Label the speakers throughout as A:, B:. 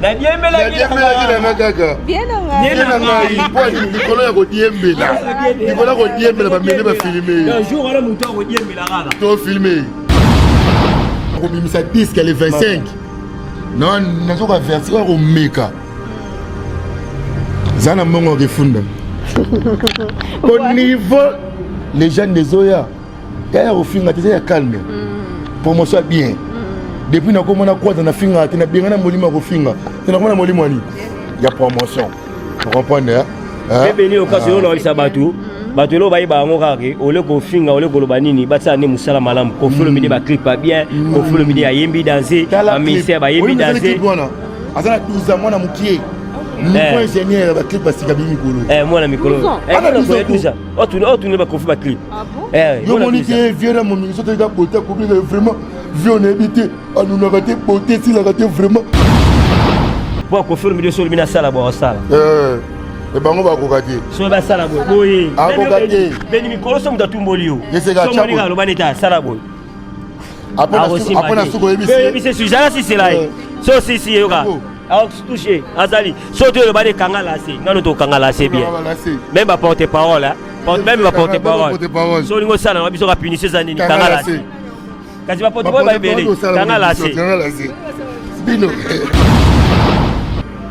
A: Nadiembelaki nanga kaka
B: Bien na ngai.
A: Ye na ngai mpo likolo ya kodiembela, likolo ya kodiembela, bamende bafilme.
C: Donc jour wana moto akodiembela kaka.
A: To filme kobimisa disque le 25 nazoka verti oyo komeka za na mbongo akefunda au niveau légende ezoya ya kofinga te, eza ya calme, promotion ya bien. Depuis nakomona kwaza nafingaka te, nabenga na molimo ya kofinga te, nakomona molimo ani ya promotion, comprendre?
C: Mpe beni okasi oyo olakisa bato, bato eloko bayeba yango kaka ke ole kofinga, ole koloba nini, batisala nde mosala malamu. Koffi Olomide, baclip ya bien, Koffi Olomide ayembi danse, baministère bayembi danse.
A: Wana aza na 12 ans, mwana mokie, niveau ingénieur ya baclip basika bi mikolo.
C: Mwana mikolo.
B: 12 ans.
A: Ana 12 ans.
C: 12 ans, otuni bakofi baclip.
B: Ah bon?
A: Yo moni te vie na momingi so toyika beauté akobika vraiment vie, onayebi te, anunaka te, beauté esilaka te vraiment.
C: Po Koffi Olomide so olobi nasala boye, osala.
A: E bango bakoka te.
C: So basala boye boye.
A: Akoka te.
C: Beni mikolo so moto atumboli yo.
A: Eseka
C: so
A: tya
C: moninga
A: boye.
C: aloba neti asala boye.
A: Apo na suka oyebisi.
C: Oyebisi su zala sisela ye so sisi yoka.
A: Oh.
C: Touche azali so to eloba ne kanga lase ngano tokanga lase bien, même baporte parole, hein. Même baporte parole.
A: Porte-parole.
C: So olingi osala na biso ka punition eza nini? Kanga lase, kasi baporte parole baebele, kanga lase.
A: Kanga lase bino.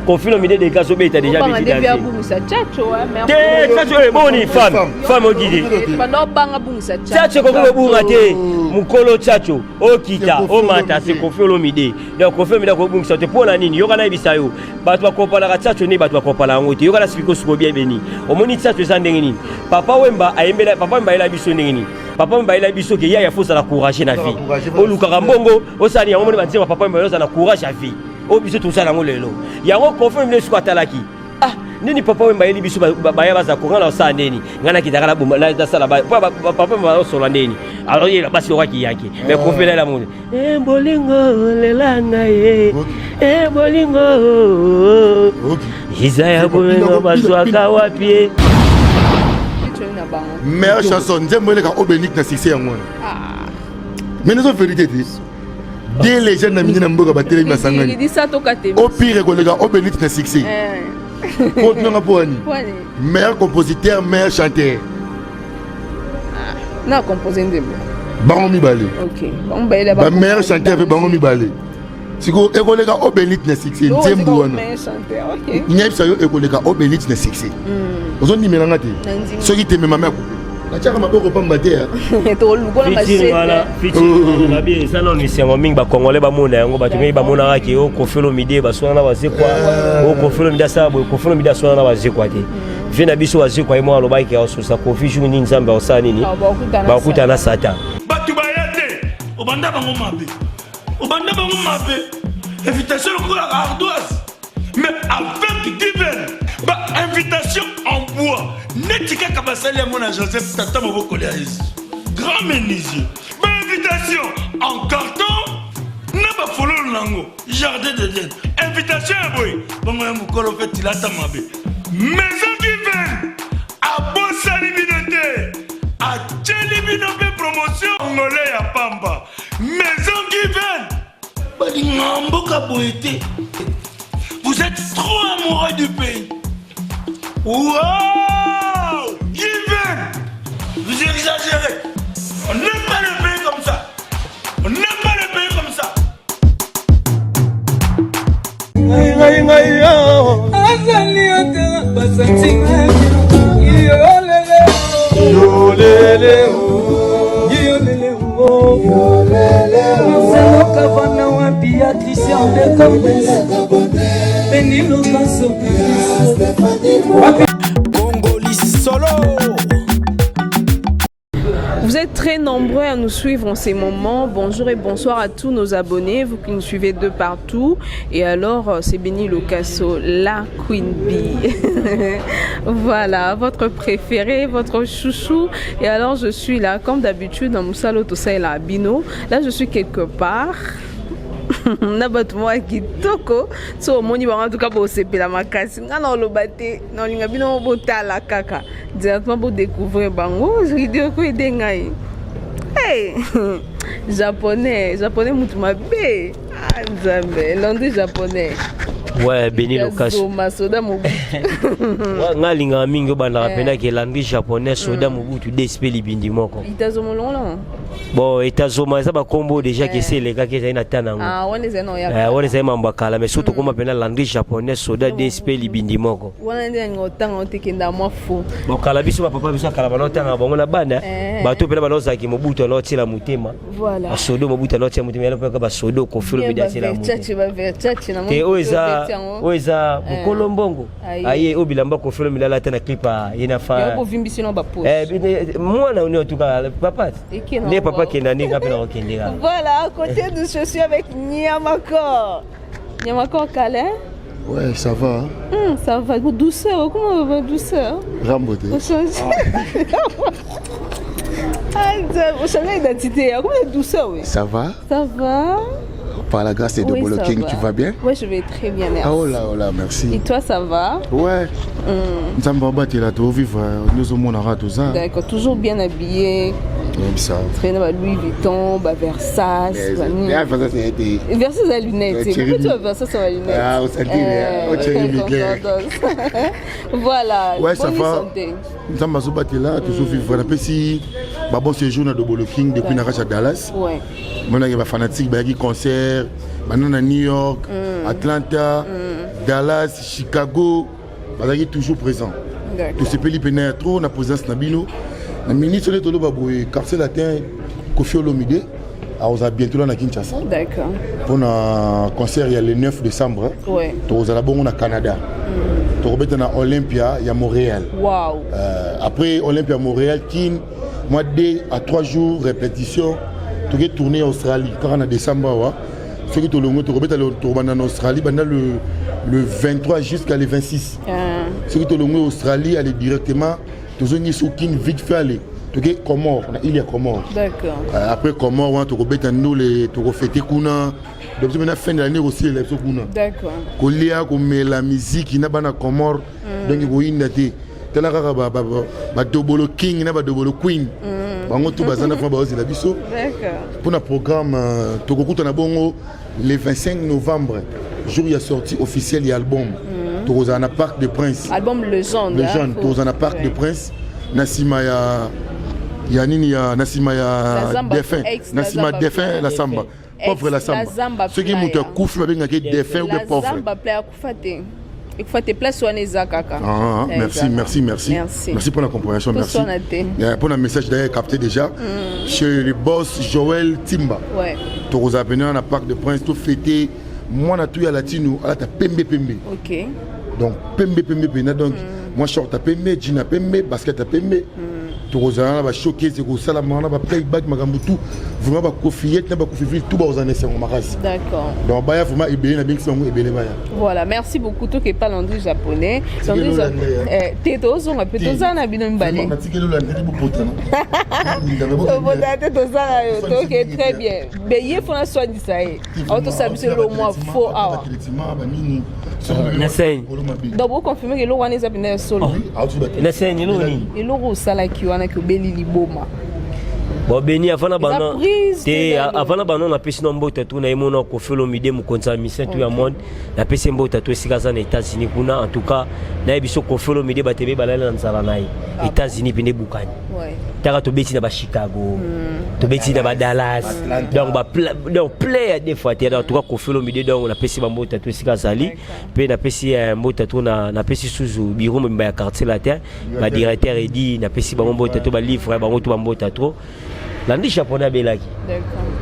C: Koffi Olomide deka azobeta déjà.
B: Obanga
C: beti
B: nde mpe
C: danse.
B: abungisa Tchatcho, hein, merci.
C: Te, Tchatcho oyo eboni femme femme okite.
B: Banda obanga bungisa.
C: Tchatcho ekoki kobunga te, mokolo Tchatcho okita omata, c'est Koffi Olomide. Donc Koffi Olomide akobungisa te. Mpo na nini? Yoka, nayebisa yo, bato bakompanaka Tchatcho nde bato bakompana yango te. Yoka na sipiko siko bien beni, omoni Tchatcho eza ndenge nini? Papa Wemba ayembela, Papa Wemba ayela biso ndenge nini? Papa Wemba ayela biso ke yaya, faut ozala courage na vie, olukaka mbongo, osala yango. Moni banzemba Papa Wemba, ozala na courage ya vie oyo biso tosala yango lelo. Yango Koffi Olomide siko atalaki, ah, nini Papa Wemba ayeli biso, baya baza ko, ngai na osala ndeni? Ngai nakitaka nasala Papa Wemba azosola ndeni, alors yela basi lokaki yaki. Mais Koffi elela moni e bolingo lela ngai ye e bolingo eza ya bolingo bazwaka wapi ye?
B: Na bango.
A: Meilleure chanson, nzembo eleka obenik na succès yango wana. Mais nazo vérité te, deux légendes na mingi na mboka batelemi, basangani.
B: Lidisa tokate.
A: Au pire ekoleka obenit na succès po tunanga mpo wani meilleur compositeur, meilleur chanteur.
B: Na compose nzembo.
A: Bango mibale.
B: Ok, bango bayela.
A: Bameilleur chanteur mpe bango mibale. Sikoyo ekoleka obenit na succès nzembo wana, nyebisa yo, ekoleka obenit na succès. Ozondimelanga te?
B: Nandimi.
A: Soki te, memame akupe, natiaka maboko pamba te.
C: Featuring wana, featuring wana bien, eza nano esengo mingi bacongolais bamona yango. Bato mingi bamonaka ke o Koffi Olomide baswana na Bazekwa, o Koffi Olomide asala boye. Koffi Olomide aswana na Bazekwa te. Vie na biso Bazekwa ye moko alobaki akososa Koffi jour nini, Nzambe akosala nini, bakutana na Satan.
D: Bato baya te, obanda bango mabe, obanda bango mabe, invitation lokola ardoise, mais avec Given, bainvitation en bois neti kaka basali yango na Joseph tata mobokoli ya Yesu, grand menuisier, bainvitation en carton na bafololo nango, jardin d'Eden, invitation ya boye bongo ya mokolo mpe tilata mabe. Maison Given abosani bino te, atieli bino mpe promotion ngole ya pamba. Maison Given balinga mboka boye te. Vous êtes trop amoureux du pays. Wow, Given, vous exagérez. On n'aime pas le pays comme ça, on n'aime pas le pays comme ça.
E: Ngai ngai yo azali ata basantima yolele yolele yolele Marcelo Cavana wapi ya Christian de Cordes Benilo Lokaso.
F: Congoli solo.
B: Vous êtes très nombreux à nous suivre en ces moments. Bonjour et bonsoir à tous nos abonnés, vous qui nous suivez de partout. Et alors, c'est Béni Locasso, la Queen Bee. Voilà, votre préféré, votre chouchou. Et alors, je suis là, comme d'habitude, dans Moussalo Tosaila Bino. Là, je suis quelque part. Na bato moko ya kitoko so omoni bango, en tout cas bosepela makasi. Nga na oloba te, na olinga bino botala kaka directement, bodécouvrir bango. Video ko aide ngai. Hey! Japonais, japonais, mutu mabe. Ah, Nzambe, lundi japonais.
C: Ouais, Beni Lokaso.
B: Zoma, Soda Mobutu.
C: Ouais, nga alingaka mingi obandaka mpenza ke Landry japonais soda Mobutu DSP libindi moko.
B: Itazoma longo
C: Bon, etazoma eza bakombo déjà ke esi elekaki ezali na ta nango.
B: Ah, wana ezali na oya.
C: Eh, wana ezali mambo ya kala mais soki tokóma mpenza Landry japonais soda DSP libindi moko.
B: Wana nde nalinga otanga ote kenda mwa fo.
C: Bon, kala biso bapapa biso ya kala banaotangaka bango na bana bato mpena banaozalaki Mobutu anaotiela motema.
B: Voilà.
C: Basodo Mobutu anaotiela motema yana mpeka basodo Koffi Olomide atiela motema.
B: Versace ba Versace na
C: Te oyo eza oyo eza mokolo mbongo.
B: Aye.
C: Aye oyo bilamba Koffi Olomide alata na clip ya ye na fa.
B: Yango bovimbisi na ba poche.
C: Eh, mwana oni en tout cas papa.
B: Eke na
C: Nde papa
B: wango.
C: kenda ndenge mpe na kokende kaka.
B: Voilà, à côté de je suis avec Nyamakor. Nyamakor Kalin.
A: Ouais, ça va. hein?
B: Ça va, douceur, comment va douceur?
A: Rambo te.
B: On change. Ah, on change d'identité. Comment douceur, oui.
A: Ça va?
B: Ça va?
A: Par la grâce de
B: Oui,
A: Bolo
B: ça
A: King,
B: va.
A: tu vas bien?
B: Oui, je vais très bien, merci.
A: Ah oh là, oh là,
B: Et
A: merci.
B: toi, ça va?
A: Ouais. Nzambe abatela tovivre nyonso toza.
B: D'accord, toujours bien habillé.
A: Oyebisa.
B: Très bien, Louis Vuitton, bah, Versace. bah, Versace à lunettes.
A: Ouais, Thierry
B: Pourquoi tu as
A: Mi-
B: Versace à lunettes?
A: Ah, on s'est dit, hein. Oh, Thierry Mugler.
B: Voilà,
A: Ouais, ça
B: bonne
A: va.
B: santé.
A: Nzambe azobatela tozovivre napesi babon séjour na Dobolo King depuis na kati ya Dallas.
B: Ouais.
A: Monaki bafanatique bayaki concert banda na New York, Atlanta, Dallas, Chicago, bazalaki toujours présent.
B: D'accord.
A: Tosepeli pene ya trop na présence na bino na ministre nde toloba boye Quartier Latin Koffi Olomide akozala bientôt là na Kinshasa
B: D'accord.
A: mpona concert ya le 9 décembre. Tokozala bongo na Canada, tokobeta na Olympia ya Montréal.
B: Waouh.
A: Après Olympia Montréal, Kin, moi 2 à 3 jours répétition, toke tourner Australie kaka na décembre awa. Soki tolongo tokobeta tokobanda na Australie banda le 23 jusqu'à le 26. Soki tolongo Australie, aller directement tozongi so Kin vite fait, aller toke Comore, na île ya Comore.
B: D'accord.
A: Après Comore wana tokobeta ndole, tokofete kuna. Donc biso mena fin de l'année kosilela biso kuna.
B: D'accord.
A: Kolia, komela, miziki na bana Comore, donc koyinda te. Tala kaka badobolo king na badobolo queen, bango tu baza na fana baozela biso.
B: D'accord.
A: Mpona programme, tokokutana bongo le 25 novembre, jour ya sortie officielle ya album. Tokozala na Parc de Prince.
B: Album Légende.
A: Le
B: hein,
A: jeune tokozala na Parc de Prince na nsima ya nini ya na nsima
B: La
A: ya
B: Zamba
A: défunt
B: ex
A: na
B: La
A: nsima
B: Zamba
A: défunt
B: Playa.
A: la samba pauvre la
B: La
A: samba
B: Zamba
A: soki moto
B: Playa.
A: akufi babengaki défunt ou bien
B: La
A: pauvre.
B: Zamba Playa akufa te. Ekufa te, place wana eza kaka.
A: Ah,
B: Eh,
A: merci,
B: ezaka.
A: merci, merci.
B: Merci.
A: Merci pour la compréhension, merci.
B: Toswana te.
A: Pour le message d'ailleurs capté déjà chez le boss Joël Timba. Tokozala pene na Parc de Prince, to fêter mwana tu ya latino alata pembe pembe. Donc pembe pembe pena, donc moi short ya pembe, jean ya pembe, basket ya pembe. Tokozala na bashowcase ekosalama wana, baplayback, makambo tout vraiment, bakofiyete na bakofivile tout bakozala na esengo makasi.
B: D'accord.
A: Donc baya vraiment ebele, na bengisi bango ebele baya.
B: Voilà, merci beaucoup. Toke pa Landry japonais. Landry
A: Tikelo
B: japonais.
A: Landry,
B: Eh, te tozonga mpe toza na bino mibale.
A: Natikeli olanda te, bopotana.
B: Tobota te, toza na yo. Toke très bien. Be ye fona swandisa ye. Aotosala biso eloko mwa faux awa.
C: Na scène.
B: Donc boconfirme ke eloko wana eza mpenza ya solo?
C: Na scène eloko nini?
B: Eloko osalaki wana ke obeli liboma.
C: Bon, Beni, avant na bana
B: prise
C: te
B: te eza
C: avant na bana napesi na mbote tu na ye mona Koffi Olomide, mokonzi ya mission tu ya monde. Napesi ye mbote tu esika aza na États-Unis kuna. En tout cas nayebi so Koffi Olomide bato ebe balali na nzala na ye. États-Unis mpe nde ebukani. Taka tobeti na bachicago, tobeti na badallas, donc donc plein ya des fois te. En tout cas Koffi Olomide, donc napesi bambote tu esika azali mpe napesi mbote tu na napesi suzu biro mobimba ya Quartier Latin, badirecteur edi, napesi bango mbote to balivre bango to bambote trop. Landi japonais abelaki.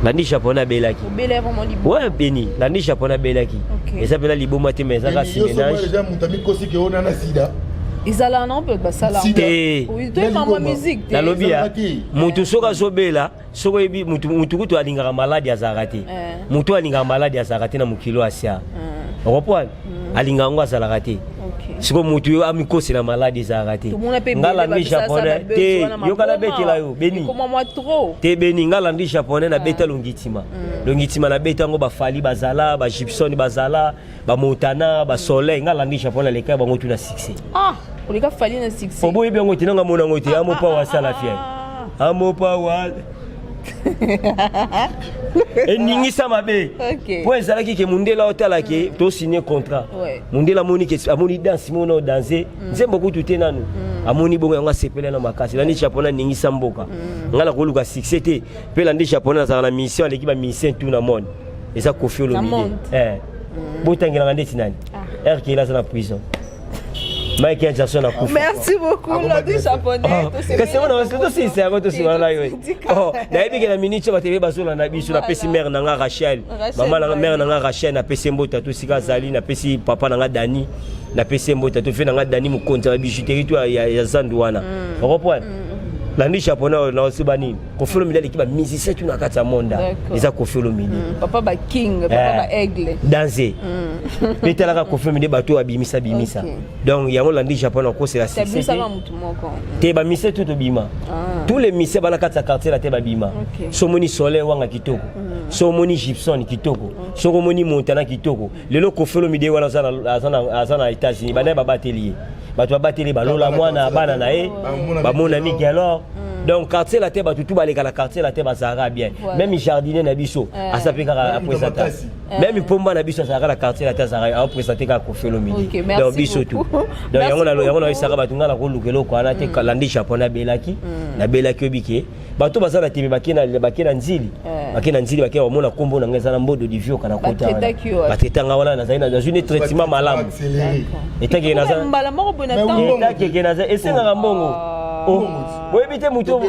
C: Landi japonais abelaki.
B: Obela vraiment liboma?
C: Ouais, Beni, landi japonais abelaki. Eza mpena liboma te, mais ezaka simenage.
A: Déjà moto amikosi ke ona na sida.
B: Ezala na mpe basala.
A: Sida.
C: Te.
B: Oui, toyeba mwa musique te.
C: Nalobi ya
A: Ezalaka te.
C: motu soki azobela, soki oyebi mutu kutu alingaka maladi azalaka te. Motu alingaka maladi azalaka te na mokili oyo asia okopoane alingaka yango azalaka te. Sikoyo motu oyo amikosela maladi ezalaka te.
B: Tomona mpe
C: Nga landi japonais te, yoka nabetela yo Beni.
B: Ekoma mwa trop.
C: Te, Beni, nga landi japonais nabeta longitima longitima, nabeta yango bafali bazala, bagibson bazala, bamontana, basoleil. Nga landi japonais aleka bango tu na succès.
B: Ah, oleka Fali na succès?
C: Oboyebi yango te, nanga mona yango te. Amopa wasala fier, amopa wa. Eningisa mabe. Po ezalaki ke mundele otala ke to signer contrat. Mundele amoni ke amoni danse mona o danser. Nzembo kutu te nanu. Amoni bongo yango asepela na makasi. Landi japonais aningisa mboka. Nga na koluka succès te. Pe landi japonais azalaka na mission aleki ba musicien tout na monde. Eza Koffi Olomide. Eh. Botangelanga ndeti nani? RK aza na prison. Michael Jackson akufa.
B: Merci beaucoup, Lodi Japonais.
C: Kasi yango na tosilisa yango tosilana na yo. Oh, nayebi ke na minute oyo bato ebele bazolanda biso, napesi mère na nga Rachel, mama na nga mère na nga Rachel, napesi mbote to sika azali, napesi papa na nga Dani, napesi mbote to fe na nga Dani mokonzi ya bijouterie to ya zandu wana. Okoprendre? Landi Japonais oyo na osuba nini? Koffi Olomide aleki ba musicien tout na kati ya monde. Eza Koffi Olomide.
B: Papa ba king, papa ba aigle.
C: Danse. Mpe talaka Koffi Olomide bato oyo abimisa bimisa. Donc yango landi Japon akosela succès te. Ba musicien tout tobima. Tous les musiciens bana kati ya quartier la te babima. So omoni Soleil Wanga kitoko. So omoni Gibson kitoko. So omoni Montana kitoko. Lelo Koffi Olomide wana aza na États-Unis bana babateli ye. Bato babateli balola mwana bana na ye bamona miki alors. Donc quartier la te bato tu baleka na quartier la te bazalaka bien. Même jardinier na biso aza mpe kaka apresenta. Même pomba na biso azalaka na quartier la te azalaka apresente kaka Koffi Olomide. Donc biso tu. Donc yango na yango nayebisaka bato ngai nakoluka eloko wana te. Landi Japon nabelaki nabelaki oyebi ke bato baza na tebe bake na nzili bake na nzili bake bamona nkombo na ngai eza na mbodo divioka na kota wana batraitanga wana nazali nazwi ne traitement malamu etakeke naza esengaka mbongo boyebi te moto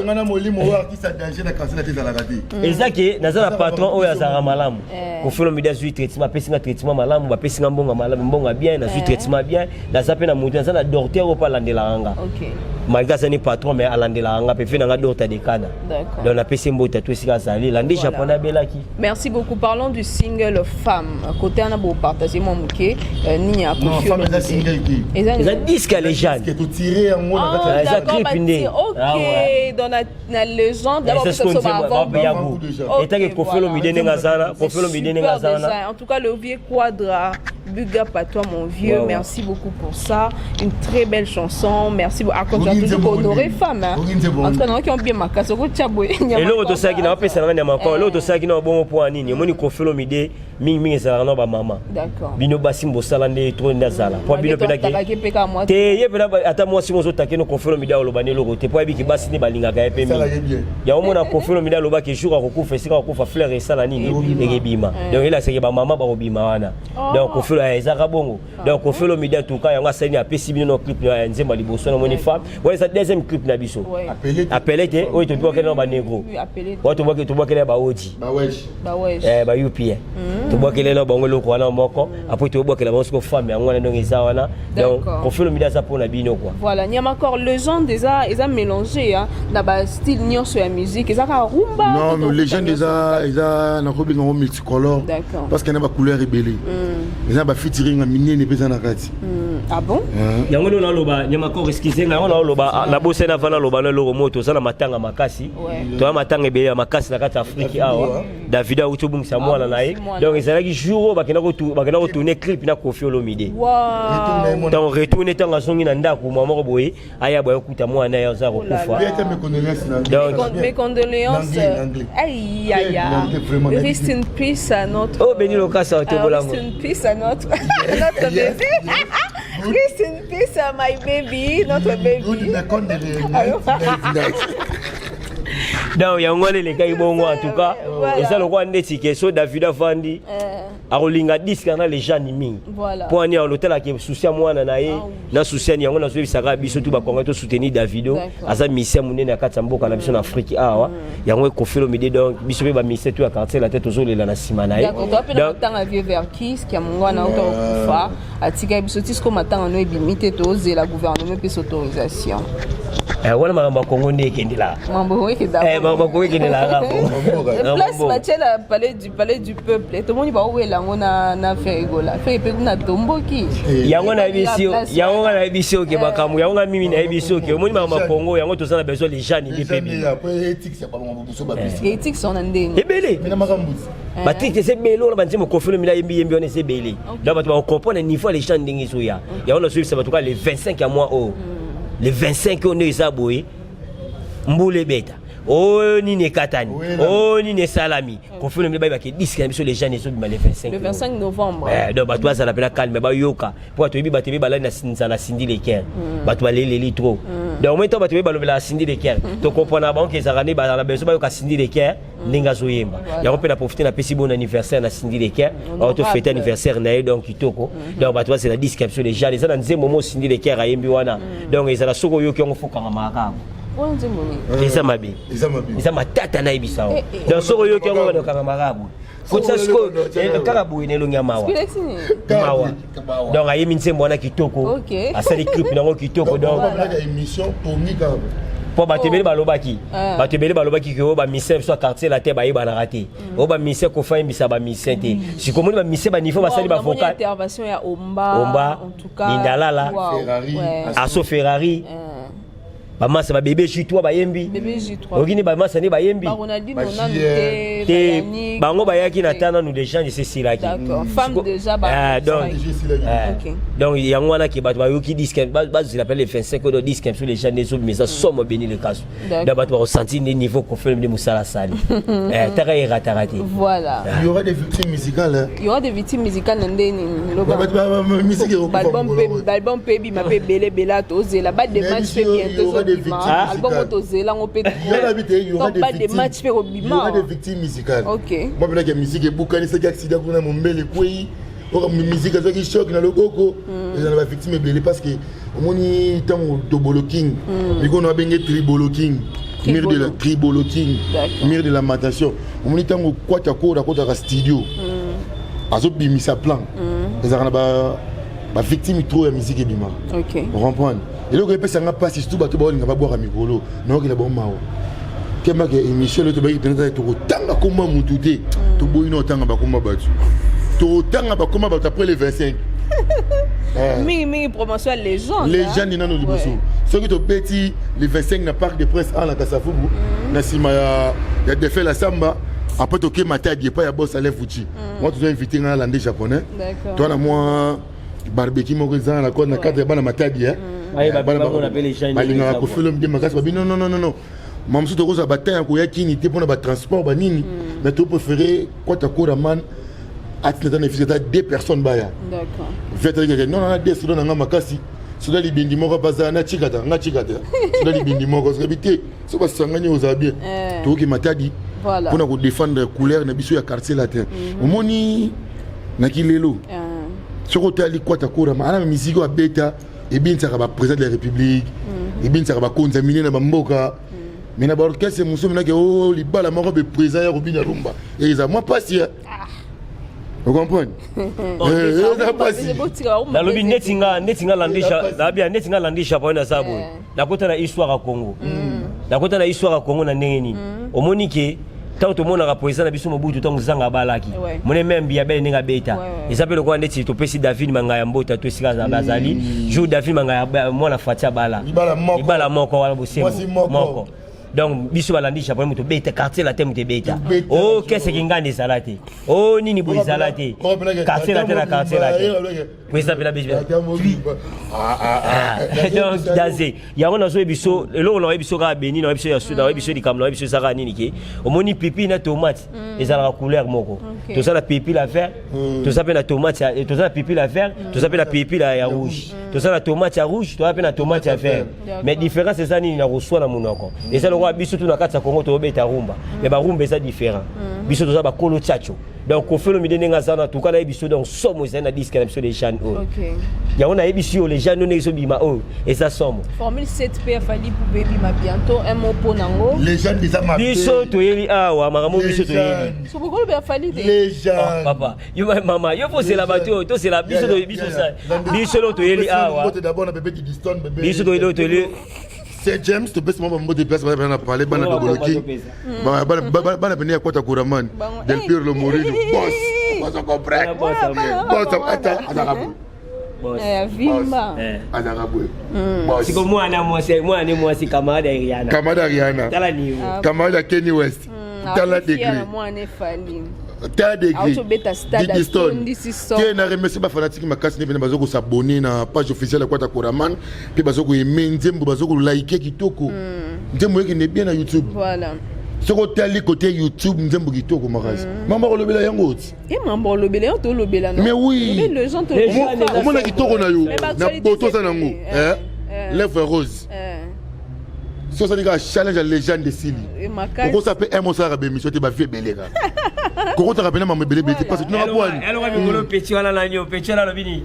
C: eza ke naza na patron oyo azalaka malamu. Koffi Olomide azwi traitement, apesi nga traitement malamu, bapesi nga mbongo malamu, mbongo ya bien, nazwi traitement bien, naza mpe na motu, naza na docteur oyo mpe alandelaka nga. Malgré aza ni patron mais alandelaka nga mpe fe na nga docteur dekana. Donc napesi mbote to esika azali landi japonais abelaki.
B: Merci beaucoup. Parlons du single Femme. Côté on a beau partager moi moke nini ya
A: Koffi
B: Olomide.
A: Eza single te.
C: Eza disque ya légende.
A: Totire yango na kati.
C: Eza clip nde.
B: OK, dans la légende d'abord
C: ça va avant. Etake Koffi Olomide ndenge aza na Koffi Olomide ndenge aza na.
B: En tout cas le vieux Quadra, big up à toi mon vieux. Merci beaucoup pour ça, une très belle chanson. Merci beaucoup. À toujours honorer femme. En tout cas non qui ont bien makasi ko tchabo.
C: Eloko tosalaki na bapesa na nga nyama kwa eloko tosalaki na bongo mpo ya nini omoni Koffi Olomide mingimingi ezalaka na bamama bino basi bosala nde tro nde azala mpo bino mpenake te ye mpena ata mwasi mo ozotake no Koffi Olomide aloba nde eloko te mpo ayebiki basi nde balingaka ye mpe mingi. Yango mona Koffi Olomide alobaki jour akokufa esika akokufa fleur esala nini ekebima. Donc elaseke bamama bakobima wana. Donc Koffi ezaka bongo. Donc Koffi Olomide en tout cas yango asali apesi bino no clip ya nzembo ya liboso na moni femme wana eza deuxième clip na biso apele te oyo tobwakeli na banegro oyo tobwakeli tobwakeli ya baodi ba UPN tobwakeli na bango eloko wana moko après tobwakela bango siko femme yango wana. Donc eza wana. Donc Koffi Olomide aza mpona bino quoi.
B: Voilà, Nyamakor, légende eza mélangé hein, na ba style nyonso ya musique, eza kaka rumba?
A: Non, mais légende eza nakobenga yango multicolore parce que na bacouleur ebele, eza bafeaturing ya minene mpe eza na kati.
B: Ah bon?
C: Yango nde naloba Nyamakor, excuse nga, yango naloba nabosani ava naloba na eloko moko. Toza na matanga makasi, toza matanga ebele ya makasi na kati ya Afrique awa. Davido awuti obungisa mwana na ye. Donc ezalaki jour oyo bakenda kotourne clip na Koffi Olomide. Ntango retourne, ntango azongi na ndako, mwa moko boye aya boye okuta mwana ye aza kokufa.
B: Donc mes condoléances. Aïe aïe aïe, rest in peace à notre
C: Oh, Beni Lokasa.
B: Rest in peace à notre bébé. Rest in peace à my baby, notre baby.
C: Donc yango wana elekaki bongo. En tout cas eza lokola ndeti ke so David avandi akolinga disque na légende mingi mpo ani alotalaka susi ya mwana na ye na susi yani. Yango nazoyebisaka biso tu bakonga tosoutenir Davido, aza musicien monene ya kati ya mboka na biso na Afrique awa. Yango Koffi Olomide. Donc biso mpe bamusicien tu ya quartier la te tozolela na nsima na ye.
B: Matanga vieux Verkis kia mongwana auta kokufa, atikaki biso ti siko matanga no ebimi te, tozela gouvernement epesa autorisation.
C: Wana makambo ya Kongo nde ekendelaka.
B: Mambo
C: makambo ya Kongo ekendelaka.
B: Place batiela palais du peuple, tomoni baowela yango na Ferre Gola, Ferre mpe kuna tomboki.
C: Yango nayebisi yo, yango nga nayebisi yo ke makambo yango nga mimi nayebisi yo ke omoni makambo ya Kongo yango toza na besoin lejane nde mpe bino.
B: Etike na ndenge
C: ebele batike eza ebele wana banzembo Koffi Olomide ayembi yembi wana eza ebele. Donc bato bakocomprendre niveau ya légende ndenge ezoya. Yango nazoyebisa bato kaka le 25 ya mois oyo, le 25 oyo nde eza boye, mbula ebeta. Oyo nini ekatani, oyo nini esalami. Koffi Olomide, bayebaka disque na biso Légende ezobima le 25.
B: Le 25 novembre.
C: Donc bato bazala mpena calme, bayoka, mpo bato yebi, bato yebi balali na nzala. Cindy Le Cœur, bato baleleli trop. Donc moi, ntango bato yebi balobelaka Cindy Le Cœur, tocomprendre bango ke ezalaka nde bazala na besoin bayoka Cindy Le Cœur ndenge azoyemba. Yango mpe na profite, napesi bon anniversaire na Cindy Le Cœur oyo tofete anniversaire na ye. Donc kitoko. Donc bato bazela disque ya biso Légende. Eza na nzembo mo Cindy Le Cœur ayembi wana. Donc ezala soki oyoki yango, fokangama kaka.
B: Wana nzembo nini?
C: Eza mabe.
A: Eza mabe.
C: Eza matata, nayebisa yo.
B: Eh, eh.
C: Donc soki oyoki yango, banokanga kaka boye, kotisa sikoyo kaka boye na elongi ya mawa.
B: Spilexi nini?
C: Mawa. Donc ayemi nzembo wana kitoko. Asali clip nango kitoko. Donc
A: donc émission pongi kaka.
C: Mpo bato ebele balobaki,
B: Ah.
C: bato ebele balobaki ke oyo bamusicien biso ya Quartier Latin bayebanaka te, oyo bamusicien Kofi ayembisa bamusicien te. Sikoyo omoni bamusicien baniveau basali
B: Wow, namoni
C: bavocal.
B: Intervention ya Omba.
C: Omba,
B: en tout cas.
C: Lindalala,
B: Wow,
A: Ferrari,
B: ouais.
C: Aso Ferrari, bamasa babebe J3 bayembi.
B: Bébé J3.
C: Okini bamasa nde bayembi.
B: Ba Ronaldinho
A: Ba
B: nanu
A: JR.
B: te.
C: Te.
B: Ba Yannick,
C: Bango bayaki na
B: te.
C: ta nanu Légende esesilaki.
B: D'accord. Femme déjà ba.
C: Ah, donc
A: Déjà esilaki.
C: Donc yango wana ke bato bayoki disque, bazela mpe le 25 oyo. Disque biso Légende ezobima, eza somo, beni lekaso. Donc bato bakosentir nde niveau Koffi nde mosala asali. Taka erataka te.
B: Voilà.
A: Il y aura des victimes musicales, hein.
B: Il y aura des victimes musicales na nde nini? Loba.
A: Musique ekokufa
B: Balbum
A: mokolo
B: mpe
A: oyo.
B: Balbum mpe ebima mpe ebele ebele, tozela ba de
A: Mais
B: match mpe
A: il y
B: bientôt
A: aura des
B: ezobima.
A: victimes
B: Album oyo
A: musicales.
B: tozela yango mpe.
A: Il y aura il y aura
B: Donc,
A: des
B: ba de
A: victimes.
B: match mpe
A: Il y aura
B: kobima.
A: des victimes musicales. Moi, peut-être que musique ebukani, soki accident kuna, mombele ekwei, oyo musique azwaki choc na loboko, eza na bavictime ebele, parce que omoni ntango Dobolo King likono abenge Tribolo King, mur de la Tribolo King, mur de lamentation. Omoni ntango Kwata Kora akotaka studio, azobimisa plan, ezalaka na bavictime trop ya musique ebima. Comprendre eloko epesanga mpasi, surtout bato baolinga babwaka mikolo, naokela bango mawa. Kembaka émission lelo, tobayaki mpenza tokotanga komba mutu te, toboyi na otanga bakomba bato, tokotanga bakoma bato après le 25.
B: Mingi mingi promotion ya Légende.
A: Légende nano liboso. Soki tobeti le 25 na Parc de Prince a na Kasavubu, na nsima ya Defel Asamba, après tokema te adiepa ya bos Alain Fuchi mwa, tozo invité nga nalande japonais. Toa na mwa barbecue moko eza na na cadre ya bana Matadi. Balingaka Koffi Olomide makasi. Babi non, non, non, non, mamosu tokozwa batan ya koya kini te mpona batransport banini, mais topréféré Kwata Koraman atina ata na efisi ata deux personnes baya. Vetalikake non, na deux soda na nga makasi, soda libindi moko bazala na cikata nga cikata, soda libindi moko soki te, so basangani ozala bien. Tokoki Matadi mpona kodéfendre couleur na biso ya Quartier Latin. Omoni naki lelo, soki otali Kwata Korama ana misiki oyo abeta, ebinisaka baprésident de la République, ebinisaka bakonzi ya minene na bamboka, mais na baorchestre mosusu minaki o libala moko be président ya kobina rumba, eza mwa mpasi. Ocomprendre, eza mpasi.
C: Nalobi neti nga nabia, neti nga landi japonais, naza boye, nakota na histoire ya Congo, nakota na histoire ya Congo na ndenge nini? Omoni ke ntango tomonaka président na biso Mobutu, ntango zanga abalaki, mone membi ya bele ndenge abeta, eza mpe lokola ndeti topesi David Mangaya mbota to esika azali jour David Mangaya mwana Fati abala libala moko wana, bosembo moko. Donc biso balandi japonais, moto obeta Quartier Latin, moto ebeta o keseki nganda ezala te, o nini boye ezala te, Quartier Latin na Quartier Latin, président mpena biso. Donc daze yango nazoyebi biso eloko, nayebi biso kaka beni, nayebi biso ya su, nayebi biso likambo, nayebi biso ezaka nini ke omoni pipi na tomate ezalaka couleur moko. Toza na pipi la vert, toza mpe na tomate, toza na pipi la vert, toza mpe na pipi ya rouge, toza na tomate ya rouge, toza mpe na tomate ya vert. Mais différence eza nini? Na koswa na monoko eza lokola biso tu na kati ya Congo tobeta rumba, mais barumba eza différent. Biso toza bakolo tchatcho. Donc Koffi Olomide ndenge aza na tuka nayebi biso, donc somo ezali na disque na biso Légende oyo. Yango nayebi si oyo Légende oyo ndenge ezobima oyo eza somo.
B: Formule 7 p afali pour ebima bientôt, un mot mpo nango.
A: Légende eza mabe.
C: Biso toyeli awa makambo biso toyeli.
B: Sokokoloba afali te.
A: Légende.
C: Papa yo, mama yo, fosela bato oyo tosela biso, biso biso lo toyeli awa.
A: D'abord na bébé Didiston, bébé.
C: Biso toyeli oyo toyeli.
A: Saint James, topesi mwa bambote place bana na parler, bana Doboloki, bana pene ya Kota Kuraman Del Pirlo Morino, boss boss, comprendre boss ata azaka boye.
B: Vimba.
A: Azaka boye.
C: Siko mwana mwasi, mwana mwasi, camarade ya Rihanna.
A: Camarade ya Rihanna.
C: Tala niveau.
A: Camarade ya Kanye West, tala degré.
B: Mwana efali.
A: Tala degré.
B: Didiston
A: te. Na remercie bafanatike makasi nde pene baza kos'abonner na page officielle ya Kwata Koraman, mpe baza koyeme nzembo, baza kolike kitoko. Nzembo ekende bien na YouTube.
B: Voilà.
A: Soki otali kote YouTube, nzembo kitoko makasi. Mama kolobela yango oti.
B: E mambo olobela yo, tolobela, non?
A: Mais oui.
B: Mais les gens
C: Les gens, les
A: Omona kitoko na yo
B: Mais
A: na
B: baactualité,
A: boto oza nango.
B: c'est-
A: Eh, lèvre rose. So osali kaka challenge ya légende, esili.
B: Makasi.
A: Okosa mpe m osalaka bémission te, bavie ebele kaka kokotaka mpena mama ebele ebele te, parce que tunaka bwani.
C: Eloko mikolo peti wana nani o peti wana alobi nini?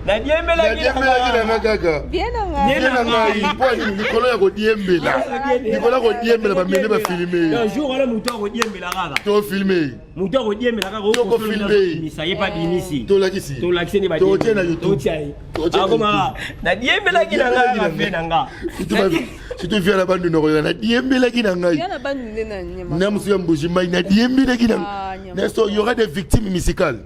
C: Nadiembelaki.
A: Nadiembelaki nanga kaka.
B: Bien na ngai.
C: Bien
A: Ye na ngai mpo ani likolo ya kodiembela, likolo ya kodiembela, bamene bafilme.
C: Jour wana moto akodiembela kaka.
A: Tofilme.
C: Moto akodiembela kaka.
A: Toko filme.
C: Obimisa ye, pa bimisi.
A: Tolakisi.
C: Tolakisi nde.
A: Totie na YouTube.
C: Totia ye.
A: Totie na
C: Akomaka nadiembelaki na ngai kaka ve na nga.
A: Surtout via na bandundu kolela nadiembelaki na ngai.
B: Bien na bandu nde na nyama.
A: Na mosu ya mbuji mai nadiembelaki na
B: Ah, nyama.
A: na. So il y aura des victimes musicales.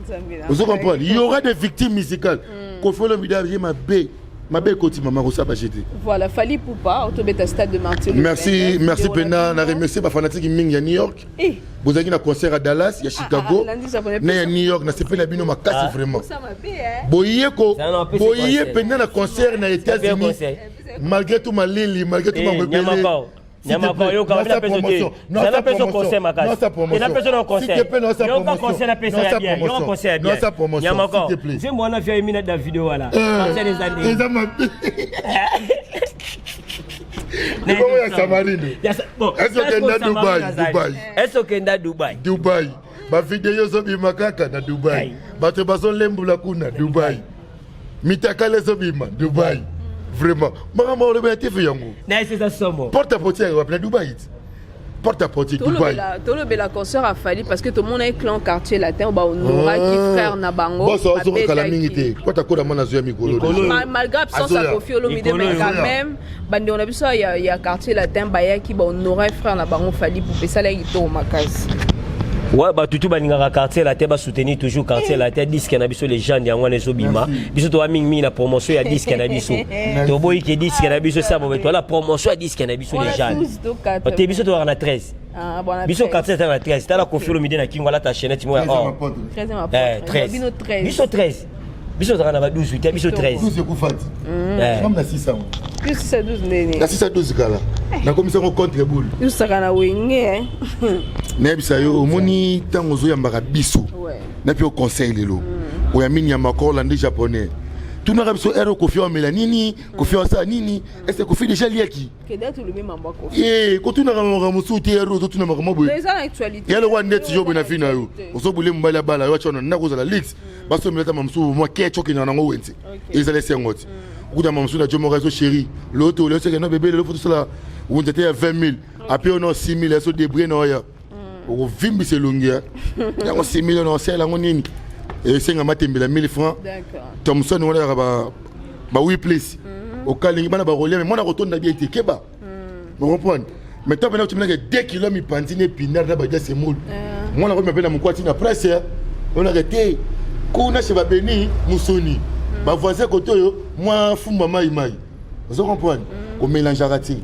B: Nzambe na
A: Ozo
B: ngai.
A: comprendre, il y aura des victimes musicales. Koffi Olomide aye mabe mabe ekoti, mama kosala baje te.
B: Voilà, Fally Ipupa, otobeta stade de Martyr le
A: Merci.
B: 29,
A: Merci
B: vidéo
A: mpena na
B: bino.
A: remercier bafanatike mingi ya New York.
B: Eh,
A: Bozalaki na concert ya Dallas, ya Chicago
B: ah, lundi, japonais,
A: na ya New York. Nasepeli na bino makasi vraiment.
B: ça mabe, hein.
A: Boye ko
C: Ça, non, apesi
A: boye
C: conseil.
A: mpenza na concert na États-Unis.
C: Conseil.
A: Malgré tout malili, malgré tout
C: Eh,
A: mambo ebele.
C: Nyamakao. Nyamakao, yoka, wabila peso te. Zala peso conseil makasi. Eza peso na conseil. Yoka conseil na peso ya bien. Yoka conseil ya bien. Nyamakao. Nzembo wana via yemi na Davido wana. Conseil eza ndenge.
A: Eza mabe. Ebongo ya Samarino.
C: Bon,
A: Est-ce okenda Dubai? Dubai.
C: Est-ce okenda Dubai?
A: Dubai, bavideo ezobima kaka na Dubai.
C: Ai.
A: Bato bazolembula kuna Dubai, mitakala ezobima Dubai. Vraiment, makambo olobi ya TV yango.
C: Na ese eza somo.
A: Porte à porte wapi na Dubai ti porte à porte Dubai.
B: Tolobela concert a Fally, parce que tout le monde a clan Quartier Latin bahonoraki frère na bango.
A: Boso azokokala
B: babetaki.
A: mingi te po takola mwana azoya mikolo.
C: Mikolo.
A: Déjà.
B: Malgré absence ya
A: Azoya.
B: Koffi Olomide,
C: Mikolo,
B: mais quand
A: Azoya.
B: même bandeko na biso ya Quartier Latin bayaki bahonorer frère na bango Fally Ipupa, esalaki kitoko makasi.
C: Ouais, bato tu balingaka Quartier Latin, basoutenir toujours Quartier Latin. Disque na biso légende yango wana ezobima. Biso toza mingimingi na promotion ya disque na biso. Toboyi ke disque na biso esa bobe, toala promotion ya disque na biso
B: Wana
C: légende.
B: 12 to 4.
C: Te, biso tozalaka na 13.
B: Ah, bon,
C: Biso Quartier eza na 13. Tala Koffi Olomide na kingo, alata chaînette moko ya or.
B: 13e
C: Eh,
B: apôtre.
C: 13.
B: Bino 13.
C: Biso 13, biso tozalaka na ba 12 te, biso 13.
A: 12 ekufa ti.
C: Eh.
A: Ngam na 6 yango.
B: Biso 6 12 ndeni.
A: Na 6 à 12 kala nakomisa yango contre boule.
B: Yosaka na wenge, hein.
A: Nayebisa yo, omoni ntango ozoyambaka biso napi yo conseil lelo, oyambi nyama ko olandi japonais, tunaka biso ere Koffi amela nini, Koffi asala nini, est-ce Koffi déjà liaki.
B: Kende tolobi mambo ya Koffi.
A: Ye kotunaka makambo mosusu te, ere ozotuna makambo boye.
B: Eza na actualité.
A: Ya lokwa ndeti yo boye na vi na yo, ozobule mobali abala yo, atya na ndako, ozala lix, basomela ta mamosusu mwa kecho, okendaka nango wenze. Ezala esengo ti okuta mamosusu na jo moko azo chéri loto olio seke no bebe lelo fo tosala wenze te ya 20 000, ape yo no 6 000, azo débrouille na oya okovimbisa elongi ya yango 6 000 na osala yango nini, esenga matembela 1000 francs. To mosani wana yaka ba 8 place okalingi bana bakolia, me mwana kotonda bien te, keba ocomprendre. Mais to mpena otimelaka 2 kilo mipanzi na épinard na badia semoule, mwana komi mpe na mokwati na presse onaka te kuna chez babeni musoni bavoisin kote oyo mwa fumba mai mai, ozo comprendre, komélangeaka te.